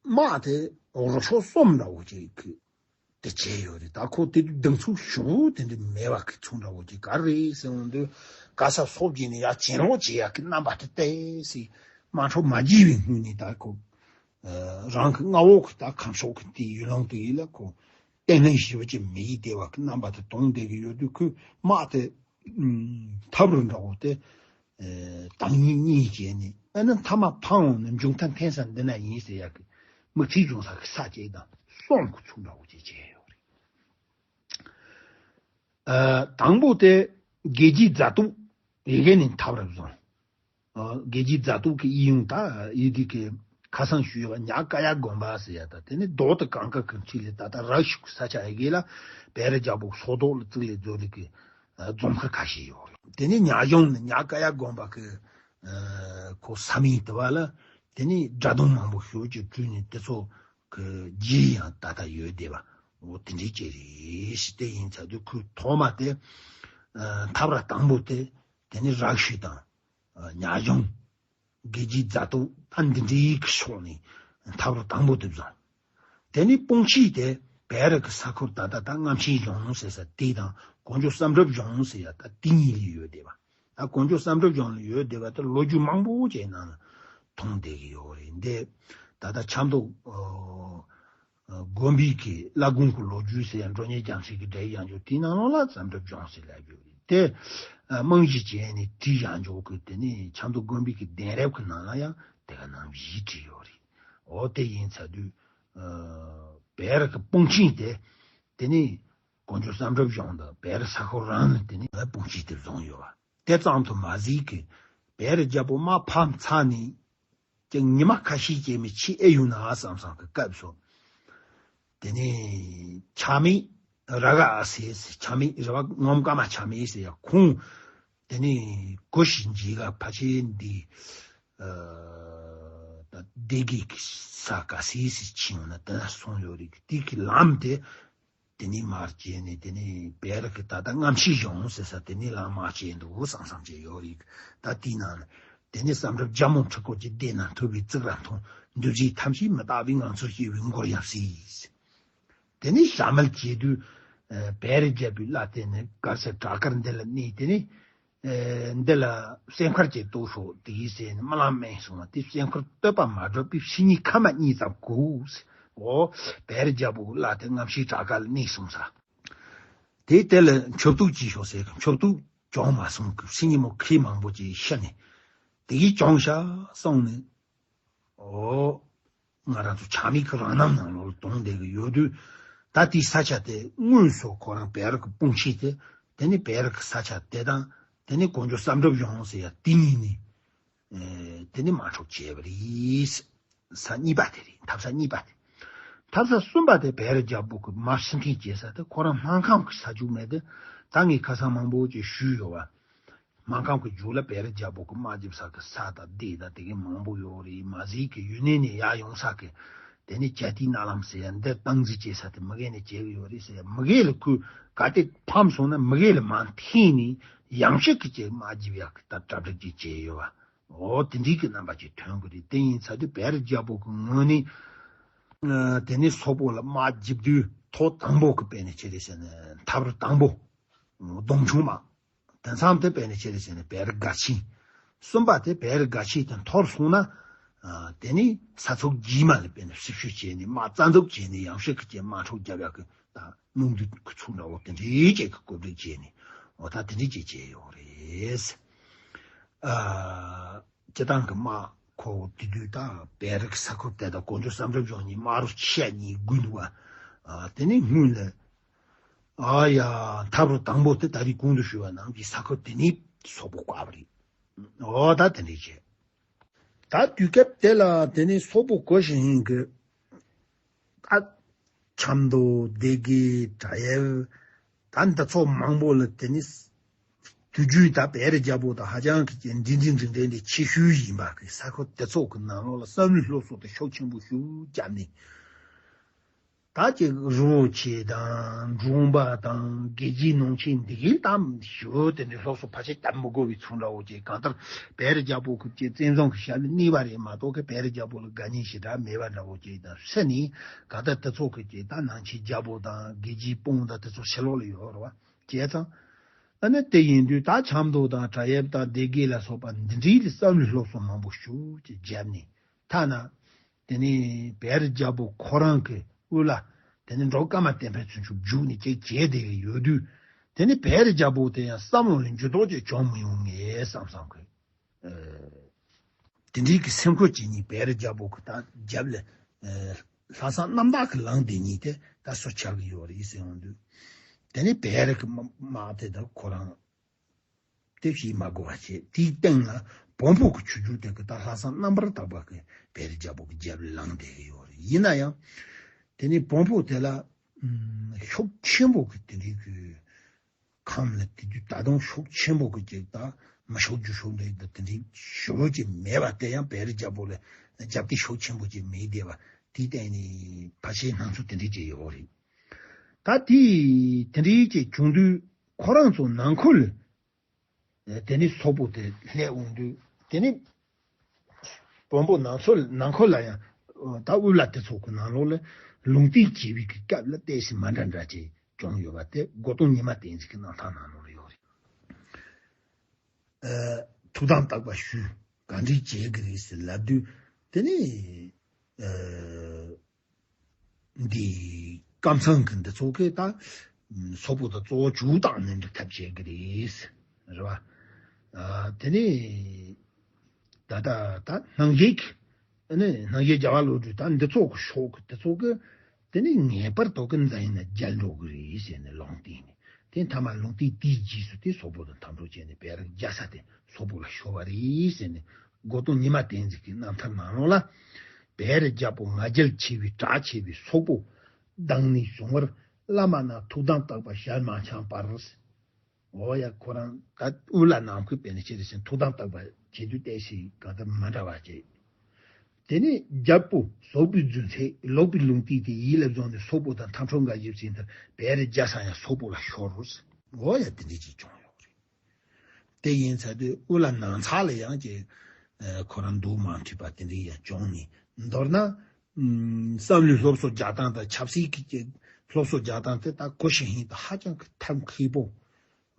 དམག་དེ་རོ་ཤོག་གསུམ་འདྲ་བོ་ཅིག་གི་དེ་བྱས་ཡོད་རེད། ད་ཁོ་དེ་དུས་གདེང་ཚོད་ཞེ་པོ་དེ་འདྲ་མེད་པ་གི་ཚོད་འདྲ་བོ་ཅིག་ག་རེ་རེད་ཟེར་འོང་དུས། ག་ས་སོག་བརྒྱུད་ནས་ཡར་བྱེད་རོགས་བྱེད་ཡག་གི་རྣམ་པ་དེ་ཏོག་ཙམ་དམག་འཁྲུག་མ་བརྒྱུད་པའི་སྔོན་ནས་ད་ཁོ། ཨ། རང་གི་མངའ་འོག་གི་ད་ཁམས་ཕྱོགས་ཀྱི་དེའི་ཡུལ་ལུང་དེ་ཡིན་ལ་ཁོ་བརྟན་ལྷིང་ཞེ་པོ་ཅིག་མེད་བསྡད་པ་གི་རྣམ་པ་དེ་མཐོང་བསྡད་ཀྱི་ཡོད་དུས། ཁོས་དམག་དེ། ཨུམ། འཐབ་རོགས་འདྲ་བོ་དེ། ཨ། དང་གཉིས་གཉིས་བྱས་ནས། ཨ་ནི་མཐའ་མ་འཕང་འོང་ན་མཇུག་མཐའ་འཐེན་ས་འདི་ན་ཡིན་ཟེར་ཡག་གི་མིག་ཆུ་འབྱུང་ས་གི་ས་ཅིག་དང་གསུམ་གི་ཚོད་འདྲ་བོ་ཅིག་བྱས་ཡོད་རེད། ཨ། དང་པོ་དེ་རྒྱལ་རྒྱུད་རྫ་སྟོད་ཡི་གེ་ནས་འཐབ་རབས་བཟུང་། ཨ། རྒྱལ་རྒྱུད་རྫ་སྟོད་ཀྱི་ཨི་ཡུང་ད་ཡི་དེ་གི་ཁ་སང་ཞུས་པ་ཉག་ཀ་ཡ་དགོན་པ་ཟེར་ཡ། ད་དེ་ནི་རྡོ་དང་གངས་དཀར་གྱི་འཁྲིས་ལས་ད་ལྟ་རག་ཤུག་ས་ཆ་ཡི་གེ་ལ་བེ་རི་རྒྱལ་པོ་སོག་ཐོག་ལ་བཙུགས་ལས་རྫོགས་རིགས་ཀྱི། ཨ། རྫོང་ཁག་ཁ་ཤས་ཡོད་རེད། དེ་ནི་ཉག་གཞུང་ནི་ཉག་ཀ་ཡ་དགོན་པ་གི། ཨ། ཁོ་ས་མིང་དེ་བ་ལ་དེ་ནི་སྒྲ་དོན་མང་པོ་ཞེ་པོ་ཅིག་བྲིས་ནས་དེ་ཚོ་གི་རྗེས་ཡང་ད་ལྟ་ཡོད་བསྡད་པ། འོ་དེ་འདྲའི་ཅིག་རེད། དེ་ཡིན་ཚར་དུས་ཁོས་ཐོག་མ་དེ། ཨ། འཐབ་ར་དང་པོ་དེ་དེ་ནི་རག་ཤུག་དང་། ཨ། ཉག་གཞུང་། རྒྱལ་རྒྱུད་རྫ་སྟོད། ད་འདི་འདྲའི་གི་ཕྱོགས་ནས་འཐབ་ར་དང་པོ་དེ་བཟུང་། དེ་ནས་དཔུང་ཤིང་དེ་བེ་རི་གི་ས་ཁུལ་ད་ལྟ་ད་རྔམ་ཤིང་གཞུང་ཟེར་ས་དེ་དང་གོ་འཇོ་བསམ་གྲུབ་གཞུང་ཟེར་ཡ་ད་དེ་གཉིས་ལ་ཡོད་བསྡད་པ། ད་གོ་འཇོ་བསམ་གྲུབ་གཞུང་ལ་ཡོད་བསྡད་པ་དེ་ལོ་རྒྱུས་མང་པོ་ཅིག་ནང་ལ་མཐོང་བསྡད་ཀྱི་ཡོད་རེད། འདི་ད་ལྟ་ཆབ་མདོ། ཨོ། ཨ། དགོན་པའི་གི་བླ་དགོན་གི་ལོ་རྒྱུས་ཟེར་ཡ་འགྲོ་ཉེ་རྒྱང་ཤིང་གི་འགྲེལ་བཞག་འཇོག་དེའི་ནང་ལོགས་ལ་བསམ་གྲུབ་གཞུང་ཟེར་ལབ་ཡོད་རེད། དེ། ཨ། རྨང་གཞི་བྱས་ནས་བྲིས་བཞག་འཇོག་གི་དེ་ནི་ཆབ་མདོ་དགོན་པའི་གི་གདན་རབས་གི་ནང་ལ་ཡང་དེ་ག་ནང་བཞིན་བྲིས་ཡོད་རེད། འོ་དེ་ཡིན་ཚར་དུས། ཨ། བེ་རི་གི་དཔུང་ཤིང་དེ་དེ་ནི་གོ་འཇོ་བསམ་གྲུབ་གཞུང་དང་བེ་རི་ས་ཁུལ་རང་ནས་དེ་ནི་དཔུང་ཤིང་དེ་བཟུང་ཡོད་པ། དེ་ཙམ་དུ་མ་ཟད་ཀི་བེ་རི་རྒྱལ་པོ་དམག་ཕམ་ཚར་ནས་ཀྱང་ཉི་མ་ཁ་ཤས་རྗེས་མ་ཕྱིར་ཨེ་ཡོང་ན་བསམ་བསམ་གི་སྐབས་སུ། དེ་ནས་ཆ་མེད་ར་ག་ཨ་སེ་ཟེར། ཆ་མེད་ར་བ་ངོམ་ཀ་མ་ཆ་མེད་ཟེར་ཡ་ཁོང་། དེ་ནས་གོ་ཤིན་ཧིང་ག་ཕལ་ཆེར་འདི། ཨ། ད་སྡེ་དགེ་གི་ས་ག་སེ་ཟེར་ཕྱིན་ཡོང་ན་དེ་ན་སོང་ཡོད་རེད། དེ་གི་ལམ་དེ། དེ་ནས་མར་བྱས་ནས་དེ་ནས་བེ་རི་གི་ད་ལྟ་རྔམ་ཤིང་གཞུང་ཟེར་ས་དེ་ནས་ལམ་མར་བྱས་འདུག་བསམ་བསམ་བྱས་ཡོད་རེད། ད་དེའི་ནང་ལ་དེ་ནས་བསམ་གྲུབ་རྒྱལ་མོ་ཁྲི་སྐོར་གྱི་སྡེ་ན་ཐུབ་པའི་གཙུག་ལག་མཐོང་། འདུ་བྱེད་ཐམས་ཅད་མི་རྟག་པའི་ངང་ཚུལ་སྐྱེ་བའི་མགོར་ཡང་སྲིད། དེ་ནས་ཞྭ་མལ་བྱེད་དུས། ཨ། བེ་རི་རྒྱལ་པོའི་བླ་དེ་ནས་གར་སའི་བྲག་དཀར་འདི་ལ་གནས། དེ་ནས། ཨེ། འདི་ལ་སེམས་ཁུར་གྱིས་གཏོད་ཤོག་དེ་ཡིན་ཟེར་ནས་སྨོན་ལམ་སྨིན་སོང་བ་དེ། སེམས་ཁུར་གཏོད་པ་མ་གྲུབ་པའི་ཕྱི་ཉིན་ཁ་མ་གཉིས་ཙམ་སྒུག་ཟེར། འོ། བེ་རི་རྒྱལ་པོའི་བླ་དེ་རྔམ་ཤིང་བྲག་དཀར་ལ་གནས་སོང་ས། དེ་དེ་ལ་མཆོད་གཏོར་གྱིས་ཤོག་ཟེར། མཆོད་གཏོར་བྱུང་མ་སོང་གི་ཕྱི་ཉིན་མོ་ཁོས་མང་པོ་ཅིག་ཤི་ནས་དེ་གིས་བྱུང་ཤག་གསུངས་ནས། འོ། ང་རང་ཚོ་ཆ་མེད་ཀྱི་རང་རྣམ་ནང་ལོགས་ལ་དོང་བསྡད་ཀྱི་ཡོད་དུས། ད་དེའི་ས་ཆ་དེ་དངོས་སུ་ཁོ་རང་བེ་རག་གི་དཔུང་ཤེད་དེ། དེ་ནི་བེ་རག་གི་ས་ཆ་དེ་དང་། དེ་ནི་དཀོན་མཆོག་བསམ་གྲུབ་གཞུང་ཟེར་ཡ་དེ་གཉིས་ནི། ཨེ། དེ་ནི་དམག་འཁྲུག་བྱས་པ་རེད། ས་གཉིས་པ་དེ་རེད། འཐབ་ས་གཉིས་པ་དེ། འཐབ་ས་གསུམ་པ་དེ་བེ་ར་རྒྱལ་པོ་གི་དམག་ཕྱིར་འཐེན་བྱེད་ས་དེ་ཁོ་རང་སྨར་ཁམས་ཀྱི་ས་ཕྱོགས་མེད་དེ། ད་ངས་ཁ་སང་མང་པོ་ཅིག་ཞུས་ཡོད་པ། སྨར་ཁམས་ཀྱི་རྒྱུད་ལ་བེ་ར་རྒྱལ་པོ་གི་དམག་རྒྱབ་ས་གི་ས་དང་སྡེ་དང་དེ་གའི་མང་པོ་ཡོད་རེད། མ་ཟད་ཀྱི་ཡུན་ནན་ནས་ཡར་ཡོང་ས་གི། དེ་ནི་ཇ་ཏི་ན་ལམ་ཟེར་ཡ་འདིར་སྟངས་འཛིན་བྱེད་ས་དེ་མི་སྒེར་ནས་བྱེད་གི་ཡོད་རེད་ཟེར་ཡ། མི་སྒེར་ལ་ཁོས་ག་དེ་ཕམ་སོང་ན་མི་སྒེར་ལ་མར་འཐེན་ནས་ཡང་ཤུགས་ཀྱི་ཅིག་དམག་རྒྱབ་ཡག་གི་ད་གྲ་སྒྲིག་ཅིག་བྱས་ཡོད་པ། འོ་དེ་འདྲའི་གི་རྣམ་པ་ཅིག་ཐོན་གི་རེད། དེ་ཡིན་ཚར་དུས་བེ་ར་རྒྱལ་པོ་གི་ངོས་ནས། ཨ། དེ་ནས་སོག་པོ་ལ་དམག་རྒྱབ་དུས་ཐོག་དང་པོ་གི་དཔེ་ནས་ཅི་རེད་ཟེར་ན་འཐབ་རུ་དང་པོ། སྡོམ་ཆུང་མ། དེ་མཚམས་དེ་དཔེ་ནས་ཅི་རེད་ཟེར་ན་བེ་ར་དགའ་ཆེན། གསུམ་པ་དེ་བེ་ར་དགའ་ཆེན་དེ་འཐོར་སོང་ན། ཨ། དེ་ནས་ས་ཕྱོགས་རྗེས་མ་ལ་དཔེ་ནས་སྲིབ་ཞུ་བྱས་ནས་དམག་རྩ་འཛུགས་བྱས་ནས་ཡང་ཤུགས་ཀྱི་ཅིག་དམག་འཁྲུག་རྒྱབ་ཡག་གི་ད་རྨོངས་དུས་ཁུ་ཚུར་འདྲ་བོ་དེ་འདྲའི་ཅིག་གི་བཀོད་སྒྲིག་བྱས་ནས། འོ་ད་དེ་འདྲའི་ཅིག་བྱས་ཡོད་རེད། ཨ། སྤྱིར་བཏང་གི་དམག་ཁོ་བོ་དེ་དུས་ད་བེ་རག་ས་ཁུལ་དེ་དང་དཀོན་མཆོག་བསམ་གྲུབ་གཞུང་གཉིས་དམག་རུ་ཆེ་གཉིས་དགོས་འདུག་བ། ཨ། དེ་ནས་སྔོན་ལ། ཨ་ཡ། འཐབ་རུ་དང་པོ་དེ་ད་རེས་གོང་དུ་ཞུས་པ་ནང་གི་ས་ཁུལ་དེ་ནས་སོག་པོ་བཀག་པ་རེད། འོ་ད་དེ་འདྲ་བྱས། ད་དུས་སྐབས་དེ་ལ་དེ་ནས་སོག་པོ་གོ་ཞིང་ཧིང་གི། ད་ཆབ་མདོ། སྡེ་དགེ། བྲག་གཡབ། ད་འདི་ཚོ་མང་པོ་ལ་དེ་ནི་དུས་རྒྱུན་ད་བེ་རི་རྒྱལ་པོ་དང་ཧ་ཅང་གི་འབྲེལ་འབྲེལ་འབྲེལ་འབྲེལ་འདི་ཆེ་ཤོས་ཡིན་པ་གི་ས་ཁུལ་དེ་ཚོ་གི་ནང་ལོགས་ལ་བསམ་བློའི་སློབ་གསོ་དེ་ཤུགས་ཆེན་པོ་ཞིག་བརྒྱབ་ནས། ད་ཅིག་རི་བོ་ཆེ་དང་འབྲོང་པ་དང་དགེ་རྒྱས་ནང་ཆེན་འདི་གའི་གཏམ་ཞུ་དེ་འདྲའི་སློབ་གསོ་ཕལ་ཆེར་བརྒྱབ་མི་དགོས་པའི་ཚུལ་འདྲ་བོ་ཅིག་གང་ལྟར་བེ་རི་རྒྱལ་པོ་གི་ཅིག་བཙན་བཟུང་གི་ཞབས་ལ་གནས་པ་རེད་མ་གཏོགས་གི་བེ་རི་རྒྱལ་པོ་ལ་དགའ་ཉེ་ཞེ་དྲག་མེད་པ་འདྲ་བོ་ཅིག་དང་སེ་ནི་གང་ལྟར་དེ་ཚོ་གི་ཅིག་ད་ནང་ཆེན་རྒྱལ་པོ་དང་དགེ་རྒྱས་དཔུང་དང་དེ་ཚོ་ཕྱི་ལོགས་ལ་ཡོད་རེད་བ། བྱས་ཙང་། ཨ་ནི་དེ་ཡིན་དུས་ད་ཆབ་མདོ་དང་བྲག་གཡབ་དང་སྡེ་དགེ་ལ་སོགས་པ་འདི་འདྲའི་ལ་བསམ་བློའི་སློབ་གསོ་མང་པོ་ཞིག་ཅིག་བརྒྱབ་ནས་ཐ་ན། དེ་ནས་བེ་རི་རྒྱལ་པོ་ཁོ་རང་གི་དབུ་བླ། དེ་ནས་འབྲོག་ཀརྨ་བསྟན་འཕེལ་ཚུན་ཆད་བརྒྱུགས་ནས་ཅིག་བྱས་བསྡད་ཀྱི་ཡོད་དུས། དེ་ནས་བེ་རི་རྒྱལ་པོ་དེ་ཡང་བསམ་བློ་ལ་འགྱུར་ལྡོག་ཅིག་བྱུང་མི་ཡོང་ངེས་བསམ་བསམ་གི། ཨ། དེ་འདྲའི་གི་སེམས་ཁུར་བྱེད་ནས་བེ་རི་རྒྱལ་པོ་གི་ད་རྒྱབ་ལ། ཨ། ལྷག་བསམ་རྣམ་དག་གི་ལངས་བསྡད་ནས་དེ་ད་སུ་ཆགས་ཀྱི་ཡོད་རེད་ཟེར་ཡོང་དུས། དེ་ནས་བེ་རི་གི་དམག་དེ་ད་ཁོ་རང་། དེ་བྱེད་མ་དགོས་པ་བྱས། དེའི་སྟེང་ལ་བོན་པོ་གི་ཆོས་བརྒྱུད་དེ་གི་ད་ལྷག་བསམ་རྣམ་པར་དག་པ་གི་བེ་རི་རྒྱལ་པོ་གི་རྒྱབ་ལ་ལངས་བསྡད་ཀྱི་ཡོད་རེད། ཡིན་ན་ཡང་། དེ་ནས་བོན་པོ་དེ་ལ་ཨམ། ཤུགས་ཆེན་པོ་གི་དེ་འདྲའི་གི་ཁམས་ལ་དེ་དུས་ད་དུང་ཤུགས་ཆེན་པོ་གི་ཅིག་ད་མི་ཤོག་རྒྱུ་ཤོག་འདྲ་ད་དེ་འདྲའི་ཞེ་པོ་ཅིག་མེད་པ། དེ་ཡང་བེ་རི་རྒྱལ་པོ་ལ་རྒྱབ་སྐྱོར་ཤུགས་ཆེན་པོ་ཅིག་མེད་བསྡད་པ་དེའི་སྟེང་ནས་ཕལ་ཆེར་སྣང་ཚུལ་དེ་འདྲའི་ཅིག་ཡོད་རེད། ད་དེ་དེ་འདྲའི་ཅིག་བྱུང་དུས་ཁོ་རང་ཚོ་ནང་ཁུལ་ལ། དེ་ནས་སོག་པོ་དེ་སླེབས་འོང་དུས་དེ་ནས་བོན་པོ་ནང་སོག་ནང་ཁུལ་ལ་ཡང་ད་དབུ་བླ་དེ་ཚོ་གི་ནང་ལོགས་ལ་ལུང་བསྟན་བྱེད་པའི་གི་སྐབས་ལ་ཏོག་ཙམ་མ་འདྲ་འདྲ་ཅིག་བྱུང་ཡོད་པ་དེ་སྒོ་སྟོང་ཉི་མ་བསྟན་འཛིན་གྱི་རྣམ་ཐར་ནང་ལོགས་ལ་ཡོད་རེད། ཨ། ཐུགས་དམ་བརྟག་པ་ཞུས། ག་འདྲས་བྱེད་ཀྱི་རེད་ཟེར་ལབ་དུས་དེ་ནས། ཨ། འདི་ཀམ་ཚང་གི་འདི་ཚོ་གིས་ད་སོག་པོ་དང་གཙོ་བོ་བྱུག་བཏང་ནས་འདི་ཐབས་བྱེད་ཀྱི་རེད། རེད་བ། ཨ། དེ་ནས་ད་ལྟ་ད་སྣང་བརྒྱད་ཀྱི་ཨ་ནི་སྣང་བརྒྱད་རྒྱལ་བ་བློ་གྲོས་ད་འདི་ཚོ་གི་ཕྱོགས་ཀྱི་དེ་ཚོ་གིས་དེ་ནས་ངེས་པར་དུ་གི་འཛིན་ན་རྒྱལ་འགྲོ་གི་རེད་ཟེར་ནས་ལུང་བསྟན་ནས། དེ་མཐའ་མ་ལུང་བསྟན་དེའི་རྗེས་སུ་དེ་སོག་པོ་དང་འཐབ་འཁྲུག་བྱས་ནས་བེ་རི་རྒྱལ་ས་དེ་སོག་པོ་ལ་ཤོར་བ་རེད་ཟེར་ནས་སྒོ་སྟོང་ཉི་མ་བསྟན་འཛིན་གྱི་རྣམ་ཐར་ནང་ལོགས་ལ། བེ་རི་རྒྱལ་པོ་ང་རྒྱལ་ཆེ་བའི་གྲགས་ཆེ་བའི་སོག་པོ་དང་ནི་བྱུང་བར་བླ་མ་རྣམས་ཐུགས་དམ་བརྟག་པ་ཞལ་མ་འཆང་བར། འོ་ཡ། ཁོ་རང་ད་དབུ་བླ་ནང་ཁུལ་དཔེ་ནས་ཅི་རེད་ཟེར་ཐུགས་དམ་བརྟག་པ་བྱེད་དུས་ཏོག་ཙམ་གང་ལྟར་མ་འདྲ་བ་བྱེད། དེ་ནས་རྒྱལ་པོ་ཟོག་པོའི་རྫུན་ཚད་ལོག་པའི་ལུང་བསྟན་དེ་ཡིད་ལ་བཟུང་ནས་སོག་པོ་དང་འཐབ་འཁྲུག་འགའ་ཞིག་བྱས་མཐར་བེ་རི་རྒྱལ་ས་ཡང་སོག་པོ་ལ་ཤོར་རོ། འོ་ཡ། དེ་འདྲ་ཅིག་བྱུང་ཡོད་རེད། དེ་ཡིན་ཚར་དུས་དབུ་བླ་ནང་ཚགས་ལ་ཡང་ཅིག་ཨ། ཁོ་རང་འདུག་མ་འཁྲིད་པ་དེ་འདྲ་ཡང་བྱུང་ནས། མདོར་ན། ཨམ། བསམ་བློའི་སློབ་གསོ་རྒྱག་སྟངས་དང་ཆབ་སྲིད་ཀྱི་ཅིག་སློབ་གསོ་རྒྱག་སྟངས་དེ་ད་གོ་ཞིང་ཧིང་དང་ཧ་ཅང་གི་ཐབས་མཁས་པོ།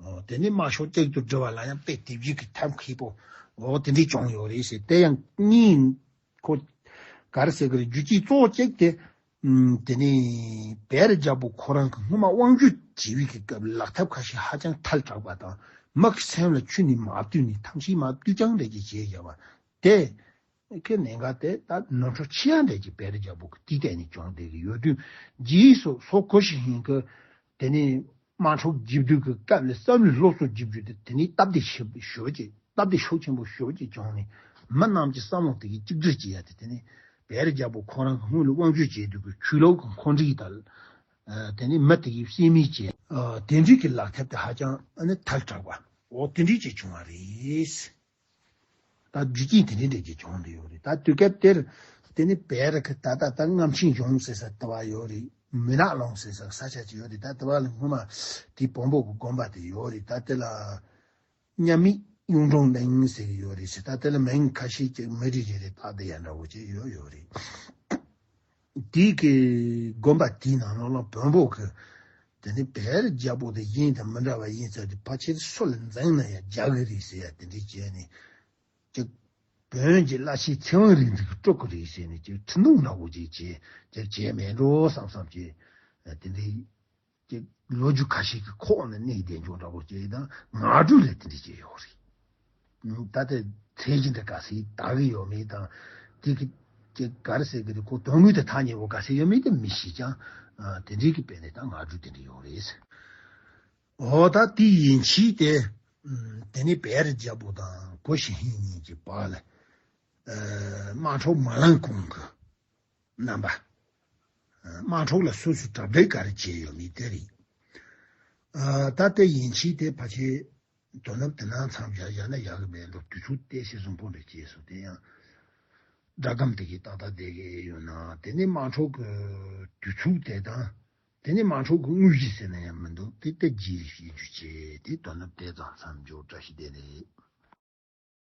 འོ། དེ་ནས་དམར་ཤོག་གཅིག་ཏུ་སྒྲིལ་བ་ལ་ཡང་དཔེ་དེ་བཞིན་གྱི་ཐབས་མཁས་པོ། འོ། དེ་འདྲས་བྱུང་ཡོད་རེད་ཟེར། དེ་ཡང་གཉིས། ཁོ་ག་རེ་ཟེར་གི་རེད། རྒྱུ་རྐྱེན་གཙོ་བོ་གཅིག་དེ། ཨམ། དེ་ནས་བེ་རི་རྒྱལ་པོ་ཁོ་རང་གི་སྔོན་མ་དབང་སྒྱུར་བྱེད་པའི་གི་སྐབས་ལག་ཐབས་ཁ་ཤས་ཧ་ཅང་ཐལ་དྲགས་པ་དང་། མི་གི་སེམས་ལ་ཁྱོན་ནས་མ་བཏུས་ནས་ཐམས་ཅད་མ་བཏུས་རྐྱང་རེ་གི་བྱས་བཞག་པ་དེ། ཁྱེད་གནད་འགག་དེ་ད་ནོར་འཁྲུལ་ཆེ་ཡང་འདྲ་ཅིག་བེ་རི་རྒྱལ་པོ་གི་དེའི་སྟེང་ནས་བྱུང་བསྡད་ཀྱི་ཡོད་དུས། རྗེས་སུ་སོ་གོ་ཤི་ཧིན་གྱི་དེ་ནས་དམག་འཁྲུག་རྒྱབ་དུས་ཀྱི་སྐབས་ལ་བསམ་བློའི་སློབ་གསོ་རྒྱབ་རྒྱུ་དེ་དེ་ནས་སྟབས་བདེ་ཞེ་པོ་ཞེ་པོ་ཅིག་སྟབས་བདེ་ཤུགས་ཆེན་པོ་ཞེ་པོ་ཅིག་བྱུང་ནས། མི་རྣམས་ཀྱི་བསམ་བློ་དེ་གའི་གཅིག་སྒྲིལ་བྱེད་ཡ་དེ། དེ་ནས་བེ་རི་རྒྱལ་པོ་ཁོ་རང་གི་སྔོན་ལ་དབང་སྒྱུར་བྱས་དུས་ཀྱི་ཆོས་ལུགས་ཀྱི་འཁོན་འགྲིག་དང་། ཨ། དེ་ནས་མི་དེ་གའི་བསད་རྨས་བྱས། ཨ། དེ་འདྲའི་གི་ལག་ཐབས་དེ་ཧ་ཅང་ཨ་ནི་ཐལ་དྲགས་པ། འོ་དེ་འདྲའི་ཅིག་བྱུང་བ་རེད། ད་རྒྱུ་རྐྱེན་དེ་འདྲའི་འདྲ་ཅིག་བྱུང་བསྡད་ཡོད་རེད། ད་དུས་སྐབས་དེར་དེ་ནི་བེ་རི་གི་ད་ལྟ་ད་རྔ་ཆེན་གཞོང་ཟེར་ས་དེ་བ་ཡོད་རེད། མི་ནག་ལུང་ཟེར་ས་ས་ཆ་ཅིག་ཡོད་རེད། ད་དེ་བ་ལ་སྔོན་མ་དེ་བོན་པོ་གི་དགོན་པ་དེ་ཡོད་རེད། ད་དེ་ལ་མཉམ་མེད་གཡུང་དྲུང་གླིང་ཟེར་གྱི་ཡོད་རེད་ཟེར། ད་དེ་ལ་མིང་ཁ་ཤས་ཅིག་མི་རེ་རེ་རེ་བཏགས་བསྡད་ཡ་འདྲ་བོ་ཅིག་ཡོད་ཡོད་རེད། དེའི་གི་དགོན་པ་དེའི་ནང་ལོགས་ལ་བོན་པོ་གི་དེ་ནི་བེ་རི་རྒྱལ་པོ་དེ་གཞན་དང་མི་འདྲ་བ་ཡིན་ཟེར་ཏེ། ཕལ་ཆེར་སུ་ལ་འཛིང་ན་ཡང་རྒྱག་གི་རེད་ཟེར་ཡ་དེ་འདྲ་བྱས་ནས། ཅིག་བོན་གྱི་བླ་ཆེན་ཚེ་དབང་རིག་འཛིན་གྱིས་དཀྲུག་གི་རེད་ཟེར་ནས། ཅིག་ཁྲིམས་ཐུང་འདྲ་བོ་ཅིག་བྱས། ཅིག་བྱས་མེད་འགྲོ་བསམ་བསམ་བྱས། དེ་འདྲའི་ཅིག་ལོ་རྒྱུས་ཁ་ཤས་ཀྱི་ཁོག་ནས་གནས་བསྡད་འཇོག་འདྲ་བོ་ཅིག་དང་། ངག་སྒྲོས་ལ་དེ་འདྲ་ཅིག་ཡོད་རེད། ད་ལྟ་ཚད་གཞི་འདི་ག་ཚོད་དག་གི་ཡོད་མེད་དང་། དེ་གི་ཅིག་ག་རེ་ཟེར་གི་རེད། ཁོ་དོན་དངོས་དེ་ཐག་ཉེ་བོ་ག་ཚོད་ཡོད་མེད་དེ་མི་ཤེས་ཀྱང་། ཨ། དེ་འདྲའི་གི་དཔེ་ནས་ད་ངག་སྒྲོས་དེ་འདྲ་ཡོད་རེད། འོ་ད་དེ་ཡིན་ཕྱིན་དེ། ཨ། དེ་ནས་བེ་རི་རྒྱལ་པོ་དང་གོ་ཤི་ཧིན་གཉིས་ཀྱི་བར་ལ། ཨ། དམག་འཁྲུག་མ་ལངས་གོང་གི་རྣམ་པ། ཨ། དམག་འཁྲུག་ལ་སོ་སོས་གྲ་སྒྲིག་ག་རེ་བྱས་ཡོད་མེད་དེ་རེད། ཨ། ད་དེ་ཡིན་ཕྱིན་དེ་ཕལ་ཆེར་དོ་ནུབ་དེ་ནང་མཚམས་བཞག་བཞག་ན་ཡག་གི་མེད་འགྲོ། དུས་ཚོད་ཏོག་ཙམ་བཟང་པོ་འདྲ་བྱས་སོང་། དེ་ཡང་སྒྲ་སྒམ་དེ་གའི་ཏག་ཏག་བསྡད་ཀྱི་ཡོད་ན། དེ་ནས་དམག་འཁྲུག་གི་དུས་ཚོད་དེ་དང་། དེ་ནས་དམག་འཁྲུག་གི་དངོས་གཞི་ཟེར་ན་ཡང་མི་འདུག་དེ་ལྟ་རྒྱུ་རེད། བཤད་རྒྱུ་བྱས་དེ་དོ་ནུབ་དེ་ཙམ་མཚམས་འཇོག། བཀྲ་ཤིས་བདེ་ལེགས།